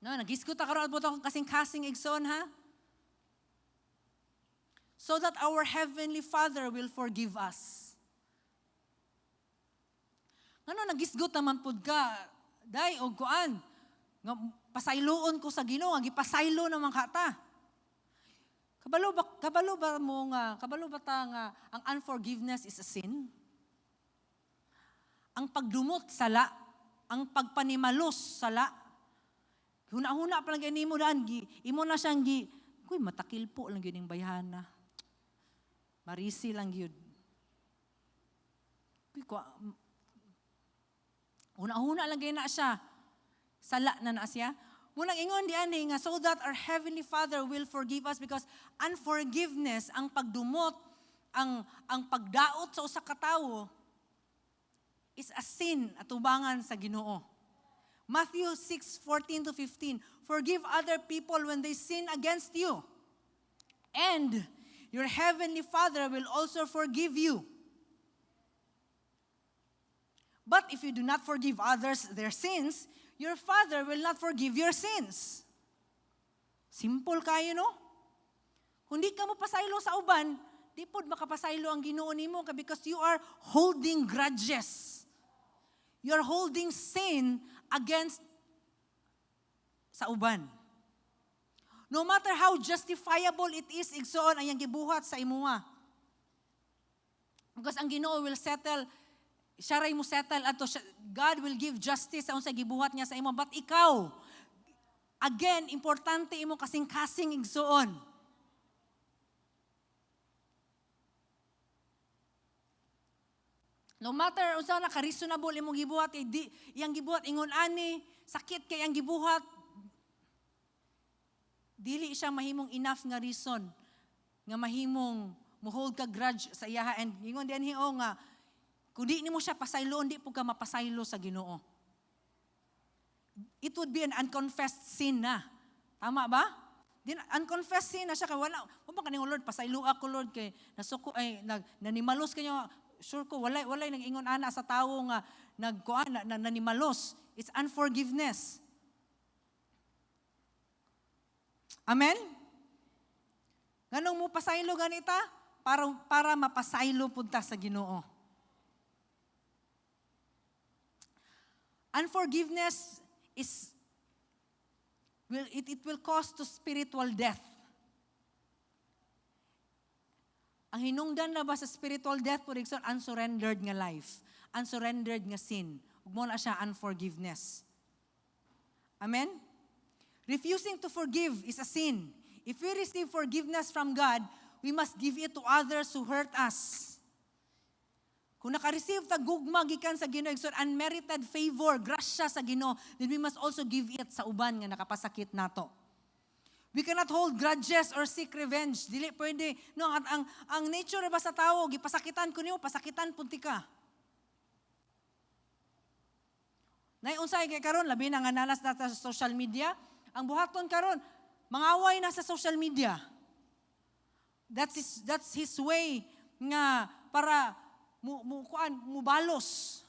No, naghisgot ta karon about akong kasing-kasing, igsoon, ha? So that our Heavenly Father will forgive us. Ngano nagisgot naman pud ka, day og kuan, nga pasayloon ko sa Ginoo, nga gipasaylo naman ka ta? Kabalo ba mo nga, kabalo ba ta nga ang unforgiveness is a sin? Ang pagdumot, sala, ang pagpanimalos, sala. Huna-huna pa lang nimo daan, gi, imo na siyang gi, kuy matakil po lang gyud ning bayhana. Marisi lang gyud. Kuy, huna-huna lang gyud na siya. Sala na na siya. Mao nang ingon di ani nga so that our Heavenly Father will forgive us because unforgiveness, ang pagdumot, ang pagdaot sa usa ka tawo is a sin atubangan sa Ginoo. Matthew 6:14 to 15, "Forgive other people when they sin against you, and your Heavenly Father will also forgive you. But if you do not forgive others their sins, your Father will not forgive your sins." Simple kayo, no? Kung di ka mo pasaylo sa uban, di pod makapasaylo ang Ginoo nimo because you are holding grudges. You are holding sin against sa uban. No matter how justifiable it is, igsoon, ang iyang gibuhat sa imuha. Because ang Ginoo will settle, siya ray mo settle ato, God will give justice sa unsa gibuhat niya sa imo. But ikaw, again, importante imo kasing-kasing, igsoon. No matter unsa na ka-reasonable imong gibuhat, kay di iyang gibuhat ingon ani, sakit kay ang gibuhat, dili siya mahimong enough nga reason nga mahimong mo-hold ka grudge sa iyaha. And ingon din o nga kung di nimo siya pasayloon, di pud ka mapasaylo sa Ginoo. It would be an unconfessed sin na. Tama ba? Din unconfessed sin na siya kay wala mo ba kaning, "Lord, pasaylo ako, Lord, kay nasuko ay nag nanimalos kanyo." Sure ko walay nag-ingon ana sa tawo nga nagkuan na, nanimalos. It's unforgiveness. Amen? Nganong mo pasaylo ganita? Para mapasaylo pud ta sa Ginoo. Unforgiveness is will it, it will cause to spiritual death. Ang hinungdan na ba sa spiritual death po, igsoon, unsurrendered nga life, unsurrendered nga sin. Ug mao na siya unforgiveness. Amen? Refusing to forgive is a sin. If we receive forgiveness from God, we must give it to others who hurt us. Kung naka-receive ta gugma gikan sa Ginoo, igsoon, unmerited favor, grasya sa Ginoo, then we must also give it sa uban nga nakapasakit nato. We cannot hold grudges or seek revenge. Dili pwede. No, at ang nature ba sa tao, gipasakitan ko niyo, pasakitan punti ka. Nay unsay kay karon labi na nga nalas na sa social media, ang buhaton karon mangaway na sa social media. That's his way nga para Mo kuan, mubalos.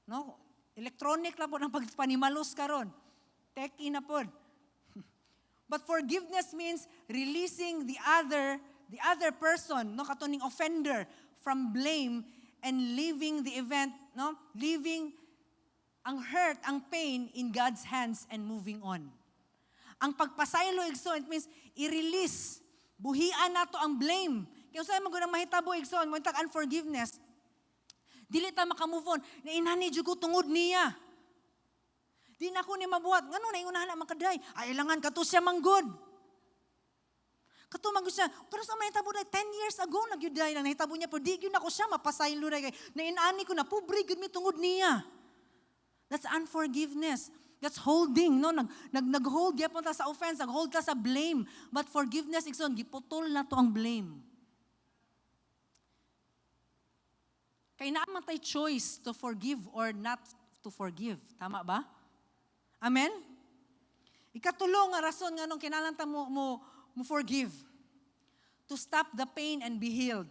No? Electronic lang pod ang pagpanimalos karon. Techie na pod. But forgiveness means releasing the other person, no, katoning offender, from blame and leaving the event, no, leaving ang hurt, ang pain in God's hands and moving on. Ang pagpasaylo, igsoon, it means i-release. Buhian nato ang blame. Kaya usahay man gud ang mahitabo, igsoon, mo unforgiveness, dili ta maka-move on. Na inani jud ko tungod niya. Di na ako ni mabuhat. Ngano na ingon na man kaday? Ay langan kato siya manggod. Kato man gud siya. Pero sa mahitabo day 10 years ago na gyud day nang nahitabo niya, pero di gyud nako siya mapasaylo na kay nainani ko na pobre gyud mi tungod niya. That's unforgiveness. That's holding, no? Nag-hold gyapon ta sa offense, nag-hold ta sa blame. But forgiveness, igsoon, giputol na to ang blame. Kay naa man tay choice to forgive or not to forgive. Tama ba? Amen? Ikatulo nga rason nga nung kinahanglan ta mo forgive. To stop the pain and be healed.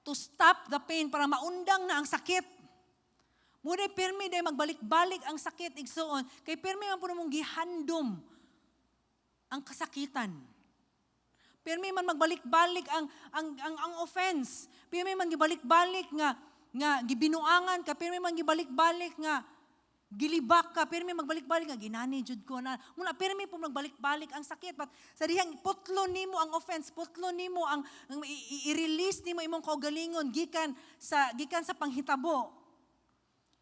To stop the pain para maundang na ang sakit. Mao day pirmi day magbalik-balik ang sakit, igsuon, kay pirmi man puno mong gihandom ang kasakitan. Pirmi man magbalik-balik ang offense. Pirmi man gibalik-balik nga gibinuangan ka, pirmi man gibalik-balik nga gilibak ka, pirmi magbalik-balik nga ginani jud ko na. Muna pirmi po magbalik-balik ang sakit. But sa dihang putlo nimo ang offense, putlo nimo ang i-release nimo imong kaugalingon gikan sa panghitabo,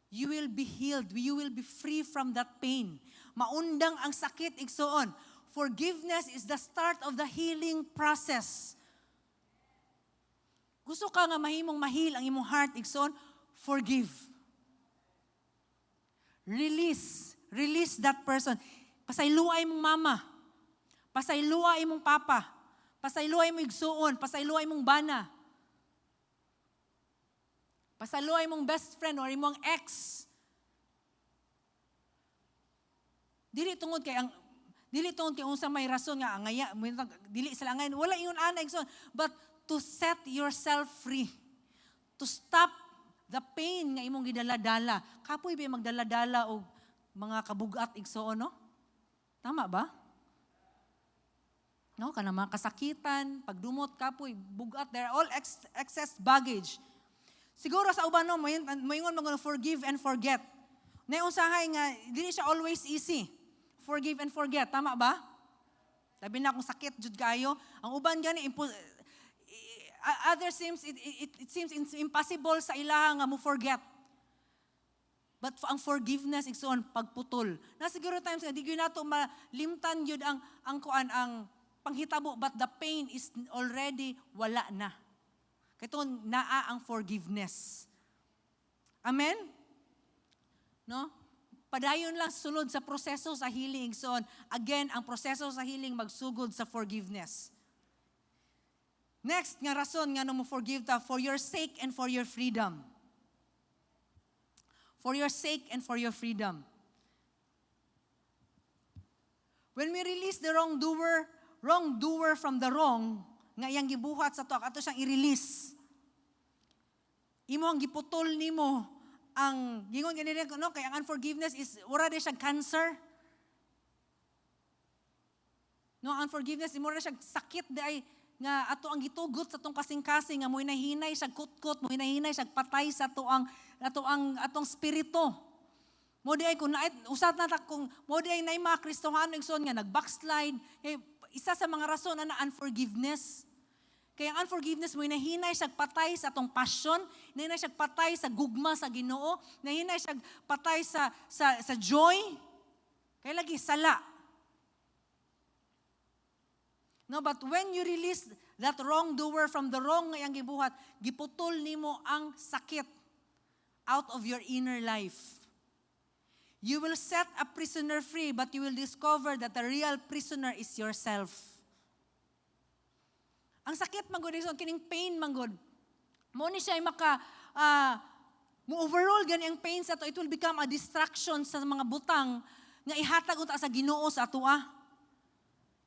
you will be healed. You will be free from that pain. Maundang ang sakit, igsoon. Forgiveness is the start of the healing process. Gusto ka nga mahimong ma-heal ang imong heart, igsoon? Forgive. Release. Release that person. Pasayloa imong mama. Pasayloa imong papa. Pasayloa imong igsuon. Pasayloa imong bana. Pasayloa imong best friend or imong ex. Dili tungod kay unsa may rason nga angaya dili sila angayan, wala ingon ana, igsoon, but to set yourself free, to stop the pain nga imong gidala-dala. Kapoy ba magdala-dala og mga kabugat, igsoon, no? Tama ba, no? Kana mga kasakitan, pagdumot, kapoy, bugat, they're all excess baggage. Siguro sa uban, no, moingon man forgive and forget. Na usahay nga dili siya always easy. Forgive and forget, tama ba? Labi na kung sakit jud kayo, ang uban gani other seems it, it, it seems impossible sa ilaha nga mo forget. But ang forgiveness, igsoon, pagputol. Na siguro times nga di gyud nato malimtan gyud ang kuan, ang panghitabo, but the pain is already wala na. Kay naa ang forgiveness. Amen? No? Padayon lang sulod sa proseso sa healing. So, again, ang proseso sa healing magsugod sa forgiveness. Next nga rason nga mo forgive ta, for your sake and for your freedom. For your sake and for your freedom. When we release the wrongdoer from the wrong nga iyang gibuhat sa ato, ato siyang i-release. Imo ang giputol nimo ang gingon gani, no, kay ang unforgiveness is wala siya cancer. No, unforgiveness imo ra siya sakit di ay nga ato ang gitugot sa atong kasing-kasing nga mo'y nahinay siya kutkot, mo'y nahinay siya patay sa ato ang atong spirito. Mo di ay kung naay usat na ta kung mo di ay nay mga Kristohano, igsoon, nga nag-backslide, kay isa sa mga rason ana unforgiveness. Kaya ang unforgiveness mo, nahinay siya patay sa atong passion, nahinay siya patay sa gugma sa Ginoo, nahinay siya patay sa joy. Kay lagi sala. No, but when you release that wrongdoer from the wrong nga iyang gibuhat, giputol nimo ang sakit out of your inner life. You will set a prisoner free, but you will discover that the real prisoner is yourself. Ang sakit man gud, kining pain man gud. Mo ni siya ay maka mo overall gani ang pain sa ato, it will become a distraction sa mga butang nga ihatag unta sa Ginoo sa atoa.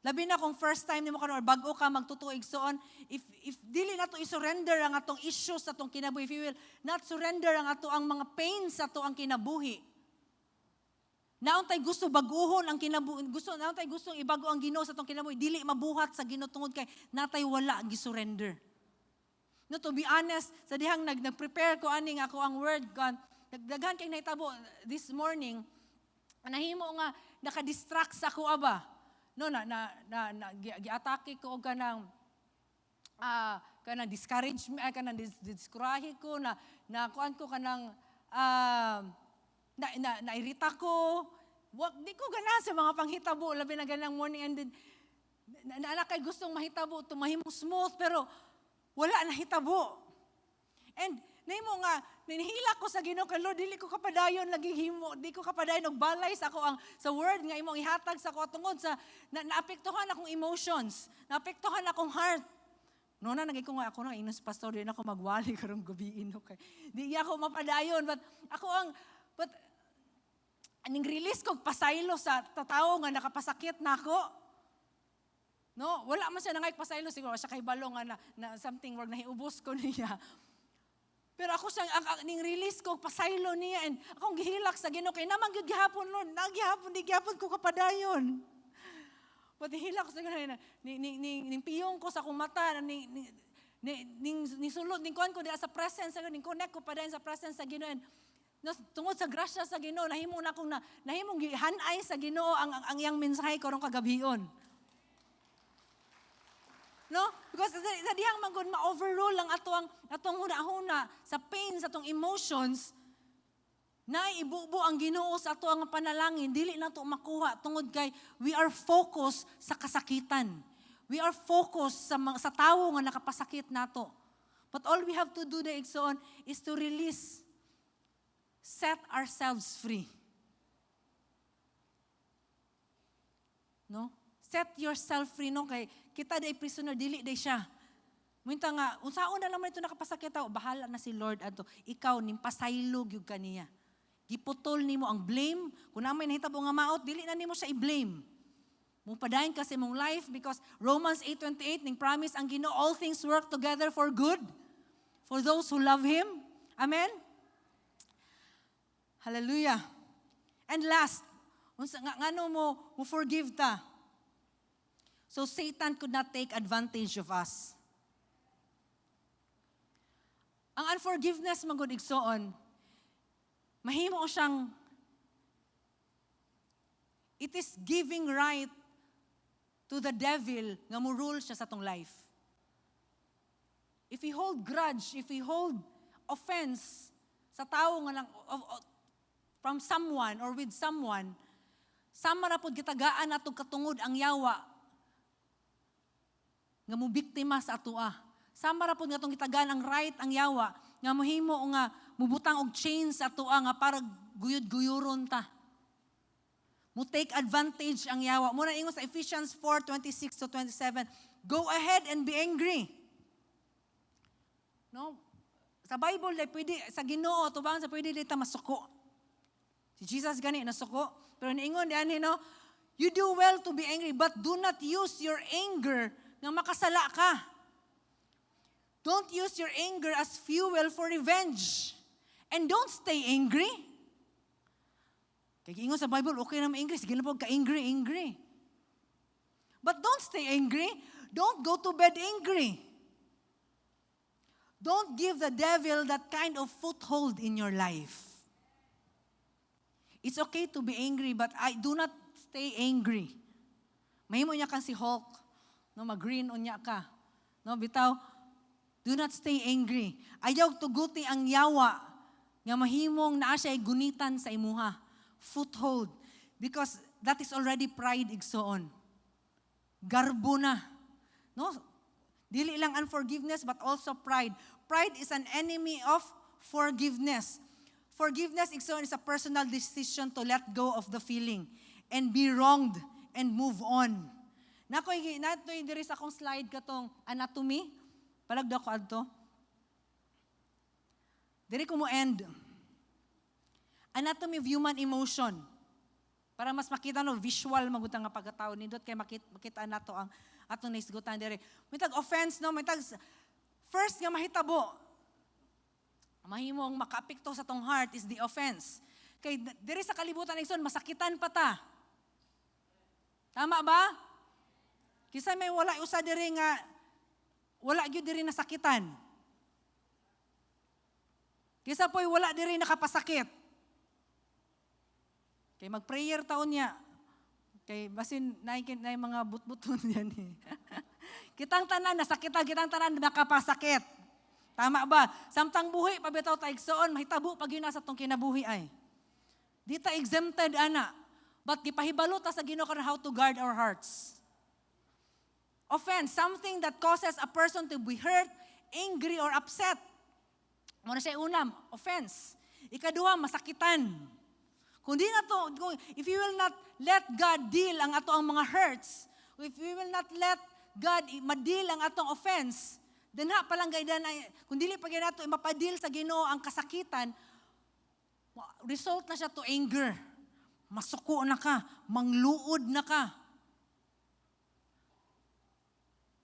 Labi na kung first time nimo karon or bag-o ka magtutuo, igsoon, if dili nato i-surrender ang atong issues sa atong kinabuhi, if you will not surrender ang ato ang mga pains sa ato ang kinabuhi. Naon tay gusto baguhon ang kinabuhi, gusto naon tay gustong ibago ang Ginoo sa atong kinabuhi, dili mabuhat sa Ginoo tungod kay natay wala gi-surrender. No, to be honest, sa dihang nag-prepare ko aning ako ang word kan, daghan kay nahitabo this morning, nahimo nga naka-distract sa ako aba. No, na giatake ko og kanang discouragement, kanang discourage ko na na kuan ko kanang na, na nairita ko. Wa, di ko ganahan sa mga panghitabo, labi na ganang morning, and then na kay gustong mahitabo to mahimo smooth, pero wala nahitabo. And nahimo nga ninihila ko sa Ginoo kay Lord, dili ko kapadayon lagi himo, di ko kapadayon og balay sa ako ang sa word nga imong ihatag sa ako tungod sa na, naapektuhan akong emotions, naapektuhan akong heart. No na nagay ko nga ako na inos pastor, di na ako magwali karong gabi, no, kay di ako mapadayon, but ako ang but aning release ko pasaylo sa tatawo nga nakapasakit nako. No, wala man siya nangay pasaylo, siguro siya kay balo nga na something word nahiubos ko niya. Pero ako siyang ang ning release ko pasaylo niya and akong gihilak sa Ginoo kay naman gyud gihapon, Lord, na gihapon di gihapon ko kapadayon. But hilak ko sa Ginoo ni ni ni ning piyong ko sa akong mata ni ni ni ning ni sulod ning kuan ko diha sa presence sa Ginoo, ning connect ko padayon sa presence sa Ginoo, and no, tungod sa grasya sa Ginoo nahimo na akong na nahimong gihanay sa Ginoo ang iyang mensahe karong kagabion. No? Because sa dihang man ma-overrule ang ato ang atong huna-huna sa pain sa atong emotions, na ibubo ang Ginoo sa ato ang panalangin, dili nato makuha tungod kay we are focused sa kasakitan. We are focused sa tawo nga nakapasakit nato. But all we have to do the igsoon is to release, set ourselves free. No? Set yourself free, no, kay kita day prisoner, dili day siya. Muinta nga unsaon na lang man ito nakapasakit tao, bahala na si Lord adto. Ikaw ning pasaylo gyud kaniya. Giputol nimo ang blame. Kung naa may nahitabo nga maot, dili na nimo siya i-blame. Mo padayon kasi mong life because Romans 8:28 ning promise ang Ginoo, all things work together for good for those who love Him. Amen. Hallelujah. And last, unsa nga ngano mo forgive ta? So Satan could not take advantage of us. Ang unforgiveness man gud, igsoon, mahimo siyang it is giving right to the devil nga mo rule siya sa atong life. If we hold grudge, if we hold offense sa tao nga lang from someone or with someone, sama ra pod gitagaan nato katungod ang yawa nga mo biktima sa atoa. Sama ra pod nga atong gitagaan ang right ang yawa nga mohimo nga mubutang og chains sa atoa nga para guyod-guyuron ta. Mo take advantage ang yawa. Muna ingon sa Ephesians 4:26 to 27, "Go ahead and be angry." No? Sa Bible dai pwede sa Ginoo tubangan sa pwede dita masuko. Si Jesus gani nasuko, pero niingon diani, no, "You do well to be angry, but do not use your anger nga makasala ka. Don't use your anger as fuel for revenge. And don't stay angry." Kay giingon sa Bible, okay na ma-angry. Sige na po, ka-angry, angry. But don't stay angry. Don't go to bed angry. Don't give the devil that kind of foothold in your life. It's okay to be angry, but I do not stay angry. Mahimo niya kang si Hulk. No, mag-green unya ka. No, bitaw, do not stay angry. Ayaw tuguti ang yawa nga mahimong naa siya gunitan sa imuha. Foothold. Because that is already pride, igsoon. Garbo na. No? Dili lang unforgiveness but also pride. Pride is an enemy of forgiveness. Forgiveness, igsoon, is a personal decision to let go of the feeling and be wronged and move on. Nakoy natoy diri sa akong slide katong anatomy. Palagdo ko adto. Diri ko mo end. Anatomy of human emotion. Para mas makita, no, visual magud nga pagkatao, nindot kay makita nato ang atong nahisgutan diri. May tag offense, no, may tag first nga mahitabo mahimong makaapekto sa atong heart is the offense. Kay diri sa kalibutan, igsoon, masakitan pa ta. Tama ba? Kisa may wala usa diri nga wala gyud diri nasakitan? Kisa po'y wala diri nakapasakit? Kay mag-prayer taon niya. Kay basin naay mga butbuton yan eh. Kitang tanan nasakitan, kitang tanan nakapasakit. Tama ba? Samtang buhi pa bitaw ta, igsoon, mahitabo pag yun sa atong kinabuhi ay. Di ta exempted ana. But gipahibalo ta sa Ginoo karon how to guard our hearts. Offense, something that causes a person to be hurt, angry, or upset. Mao na siya unam, offense. Ikaduha, masakitan. Kung di na to, kung, if you will not let God deal ang ato ang mga hurts, if we will not let God ma-deal ang atong offense, then ha palang gaydan ay, kung dili pa gyud nato mapadil sa Ginoo ang kasakitan, result na siya to anger. Masuko na ka, mangluod na ka.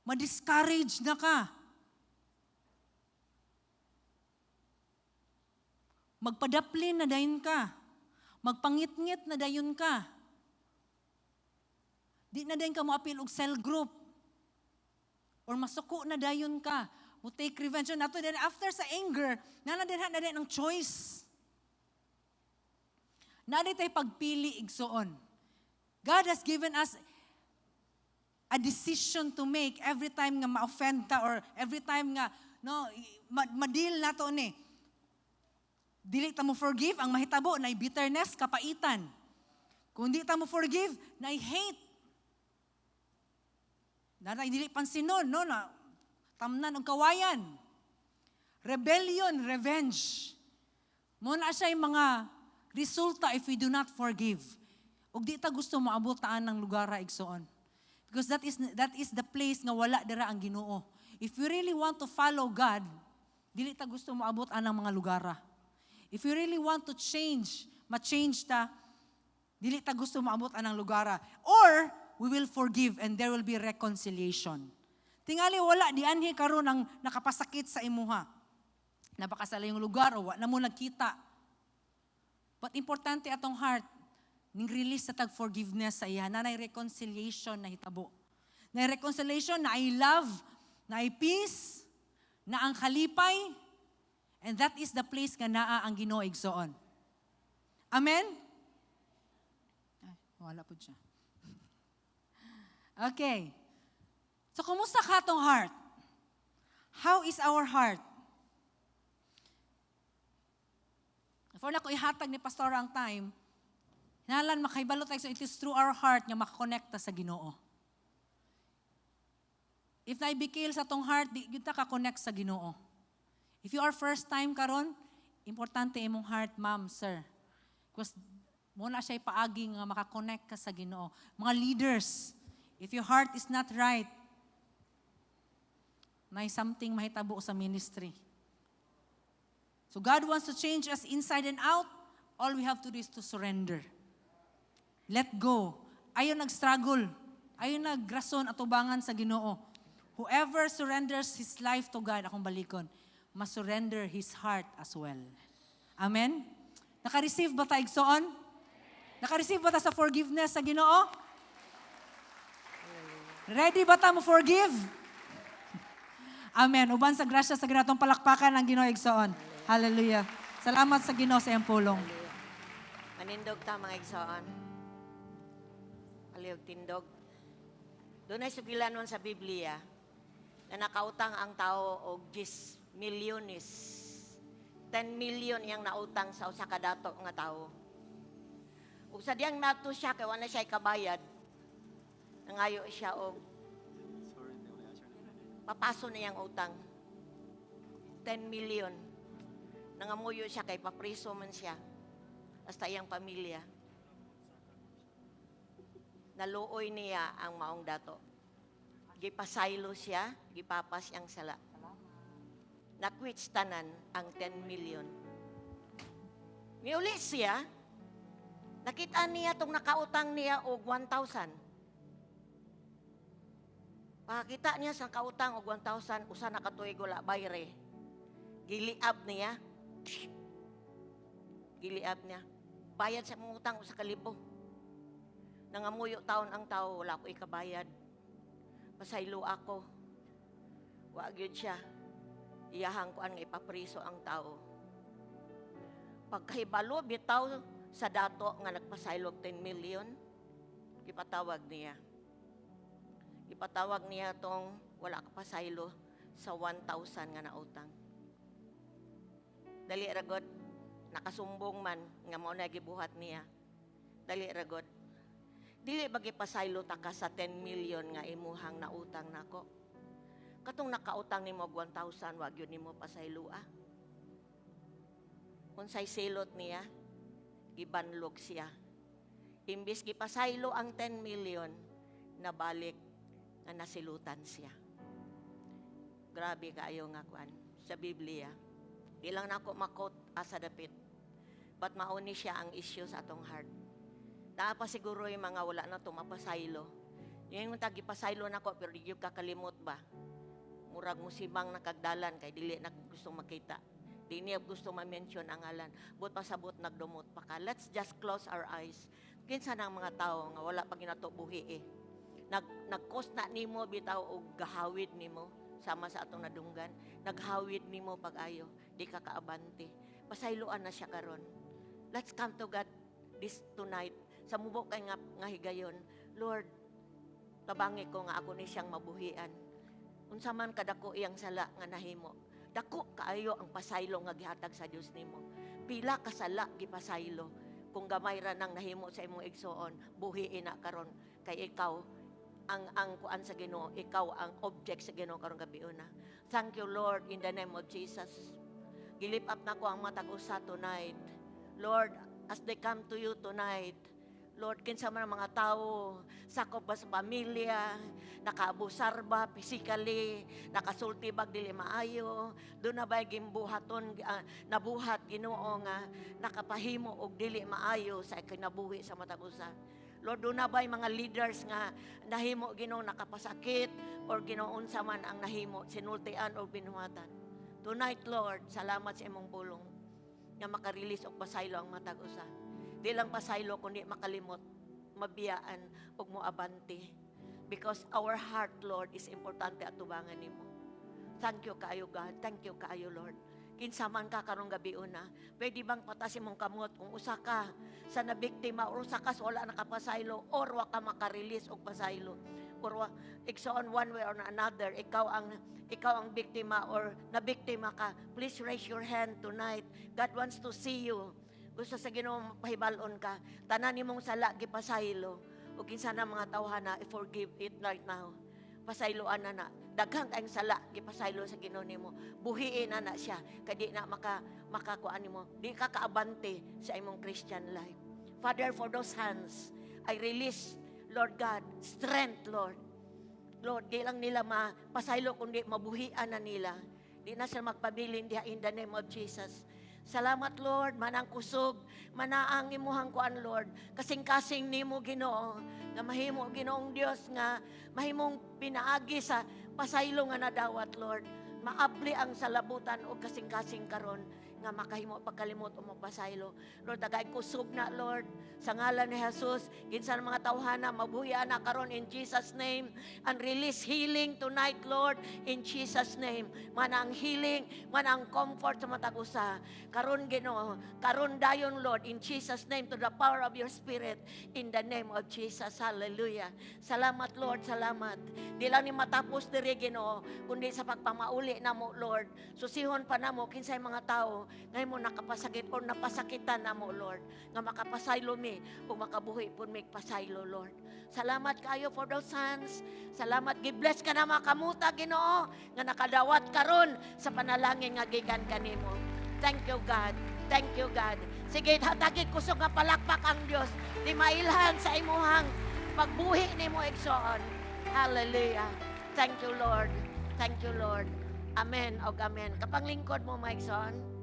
Ma-discourage na ka. Magpadaplin na dayon ka. Magpangitngit na dayon ka. Di na dayon ka moapil og cell group. Or masuko na dayon ka. Mo take revenge. Nato then after sa anger, na din na din ang choice. Na tay pagpili, igsoon. God has given us a decision to make every time nga ma-offend ta or every time nga, no, ma-deal nato ni. Dili ta mo forgive, ang mahitabo na bitterness, kapaitan. Kung di ta mo forgive, na hate. Na dili pansinon, no, na tamnan og kawayan. Rebellion, revenge. Mao na siya yung mga resulta if we do not forgive. Ug di ta gusto moabot taan ng lugar, igsoon. Because that is the place nga wala dira ang Ginoo. If we really want to follow God, dili ta gusto moabot anang mga lugara. If we really want to change, ma-change ta, dili ta gusto moabot anang lugara. Or we will forgive and there will be reconciliation. Tingali wala di anhi karon ang nakapasakit sa imuha. Napakasala yung lugar o wa na mo nagkita. But importante atong heart, ning release sa tag forgiveness sa iya, na reconciliation na hitabo. Na reconciliation, na I love, na I peace, na ang kalipay, and that is the place nga naa ang Ginoo, igsoon. Amen? Ay, wala po siya. Okay. So, kumusta ka tong heart? How is our heart? For na ko ihatag ni Pastor ang time, nalan makahibalo tayo, so it is through our heart nga makakonekta sa Ginoo. If naibikil sa tong heart, di gyud ta ka-connect sa Ginoo. If you are first time karon, importante imong heart, ma'am, sir. Because mao na siya paagi nga makakonect ka sa Ginoo. Mga leaders, if your heart is not right, may something mahitabo sa ministry. So God wants to change us inside and out. All we have to do is to surrender. Let go. Ayaw nag-struggle. Ayaw nagrason atubangan sa Ginoo. Whoever surrenders his life to God, akong balikon, must surrender his heart as well. Amen? Naka-receive ba ta, igsoon? Naka-receive ba ta sa forgiveness sa Ginoo? Ready ba ta mo forgive? Amen. Uban sa grasya sa Ginoo, atong palakpakan ang Ginoo, igsoon. Hallelujah. Salamat sa Ginoo sa iyang pulong. Manindog ta, mga igsoon. Aliyog tindog. Dunay sugilanon sa Biblia na nakautang ang tao og 10 milyones. 10 million iyang nautang sa usa ka dato nga tawo. Ug sa diyang nato siya kay wala siya kabayad, nangayo siya og papaso na iyang utang. 10 million. Nangamuyo siya kay papriso man siya. Hasta iyang pamilya. Naluoy niya ang maong dato. Gipasaylo siya, gipapas iyang sala. Nakwits tanan ang 10 million. Miuli siya, Nakita niya tong nakautang niya og 1,000. Pakita niya sa kautang og 1,000, usa na ka tuig wala bayre. Giliab niya. Giliab niya. "Bayad sa imong utang, 1,000." Nangamuyo taon ang tao, "Wala ko ikabayad. Pasaylo ako." Wa gyud siya. Iyahang kuan nga ipapriso ang tao. Pagkahibalo bitaw sa dato nga nagpasaylo og 10 million, gipatawag niya. Gipatawag niya tong wala ka pasaylo sa 1,000 nga nautang. "Dali ra god, nakasumbong man nga mao na gibuhat niya. Dali ra god. Dili ba gipasaylo ta ka sa 10 million nga imuhang nautang nako? Katong nakautang nimo og 1,000, wa gyud nimo pasaylo ah." Unsay silot niya? Gibanlog siya. Imbis gipasaylo ang 10 million, nabalik nga nasilutan siya. Grabe kaayo nga kuan sa Biblia. Di lang nako ma-quote asa dapit. But mauni siya ang issue sa atong heart. Naa pa siguro yung mga wala na tumapasaylo. Yung tag gipasaylo nako pero di gyud kakalimot ba. Murag musimang nakagdalan kay dili na gusto makita. Di niya gusto ma-mention ang ngalan. But pasabot nagdumot pa ka. Let's just close our eyes. Kinsa na ang mga tao nga wala pa ginato buhi eh? Nag-cause na nimo bitaw og gahawid nimo sama sa atong nadunggan. Naghawid nimo pag-ayo, di ka kaabante. Pasayloan na siya karon. Let's come to God this tonight. Sa mubo kay nga higayon, "Lord, tabangi ko nga ako ni siyang mabuhian. Unsa man kadako iyang sala nga nahimo. Dako kaayo ang pasaylo nga gihatag sa Dios nimo. Pila ka sala gipasaylo. Kung gamay ra nang nahimo sa imong igsuon, buhiin na karon kay ikaw ang kuan sa Ginoo, ikaw ang object sa Ginoo karong gabi una." Thank you, Lord, in the name of Jesus. Gi-lift up nako ang matag usa tonight. Lord, as they come to you tonight, Lord, kinsa man ang mga tao, sakop ba sa pamilya, nakaabusar ba physically, nakasulti bag dili maayo, duna ba gimbuhaton, nabuhat, Ginoo, nga nakapahimo og dili maayo sa kinabuhi sa matag usa. Lord, duna ba mga leaders nga nahimo, Ginoo, nakapasakit or, Ginoo, unsa man ang nahimo, sinultian o binuhatan. Tonight, Lord, salamat sa imong pulong nga makarelease og pasaylo ang matag usa. Di lang pasaylo kundi makalimot, mabiyaan ug moabante. Because our heart, Lord, is importante atubangan nimo. Thank you kaayo, God. Thank you kaayo, Lord. Kinsa man ka karong gabi una, pwede bang pataas imong kamot kung usa ka sa nabiktima or usa ka sa wala nakapasaylo or wa ka makarelease og pasaylo or wa, igsoon, one way or another, ikaw ang biktima or nabiktima ka? Please raise your hand tonight. God wants to see you. Gusto sa Ginoo pahibalon ka. Tanan nimong sala gipasaylo. Ug kinsa na mga tawhana, forgive it right now. Pasayloan na na. Daghang kayong sala gipasaylo sa Ginoo nimo. Buhiin na na siya kay di na makakuan nimo. Di ka kaabante sa imong Christian life. Father, for those hands, I release, Lord God, strength, Lord. Lord, di lang nila mapasaylo, kundi mabuhian na nila. Di na sila magpabilin diha in the name of Jesus. Salamat, Lord, manang kusog, manaang imuhang kuan, Lord. Kasing-kasing nimo, Ginoo, nga mahimo, Ginoong Dios, nga mahimong pinaagi sa pasaylo nga nadawat, Lord. Maabli ang salabutan og kasing-kasing karon nga makahimo pagkalimot o mapasaylo. Lord, tagay kusog na, Lord. Sa ngalan ni Jesus, kinsa ang mga tawhana, mabuhian na karon in Jesus' name. And release healing tonight, Lord, in Jesus' name. Mana ang healing, mana ang comfort sa matag usa. Karon, Ginoo, karon dayon, Lord, in Jesus' name, to the power of your Spirit, in the name of Jesus. Hallelujah. Salamat, Lord, salamat. Di lang ni matapos diri, Ginoo, kundi sa pagpamauli namo, Lord. Susihon pa namo kinsay mga tao ngayon mo nakapasakit or napasakitan namo, Lord, nga makapasaylo mi ug makabuhi pud mi pasaylo, Lord. Salamat kayo for those hands. Salamat, gi-bless ka na mga kamuta, Ginoo, nga nakadawat karon sa panalangin nga gikan kanimo. Thank you, God. Thank you, God. Sige, hatagi kusog nga palakpak ang Dios. Di mailhan sa imuhang pagbuhi nimo, igsoon. Hallelujah. Thank you, Lord. Thank you, Lord. Amen og amen. Kapanglingkod mo, mga igsoon.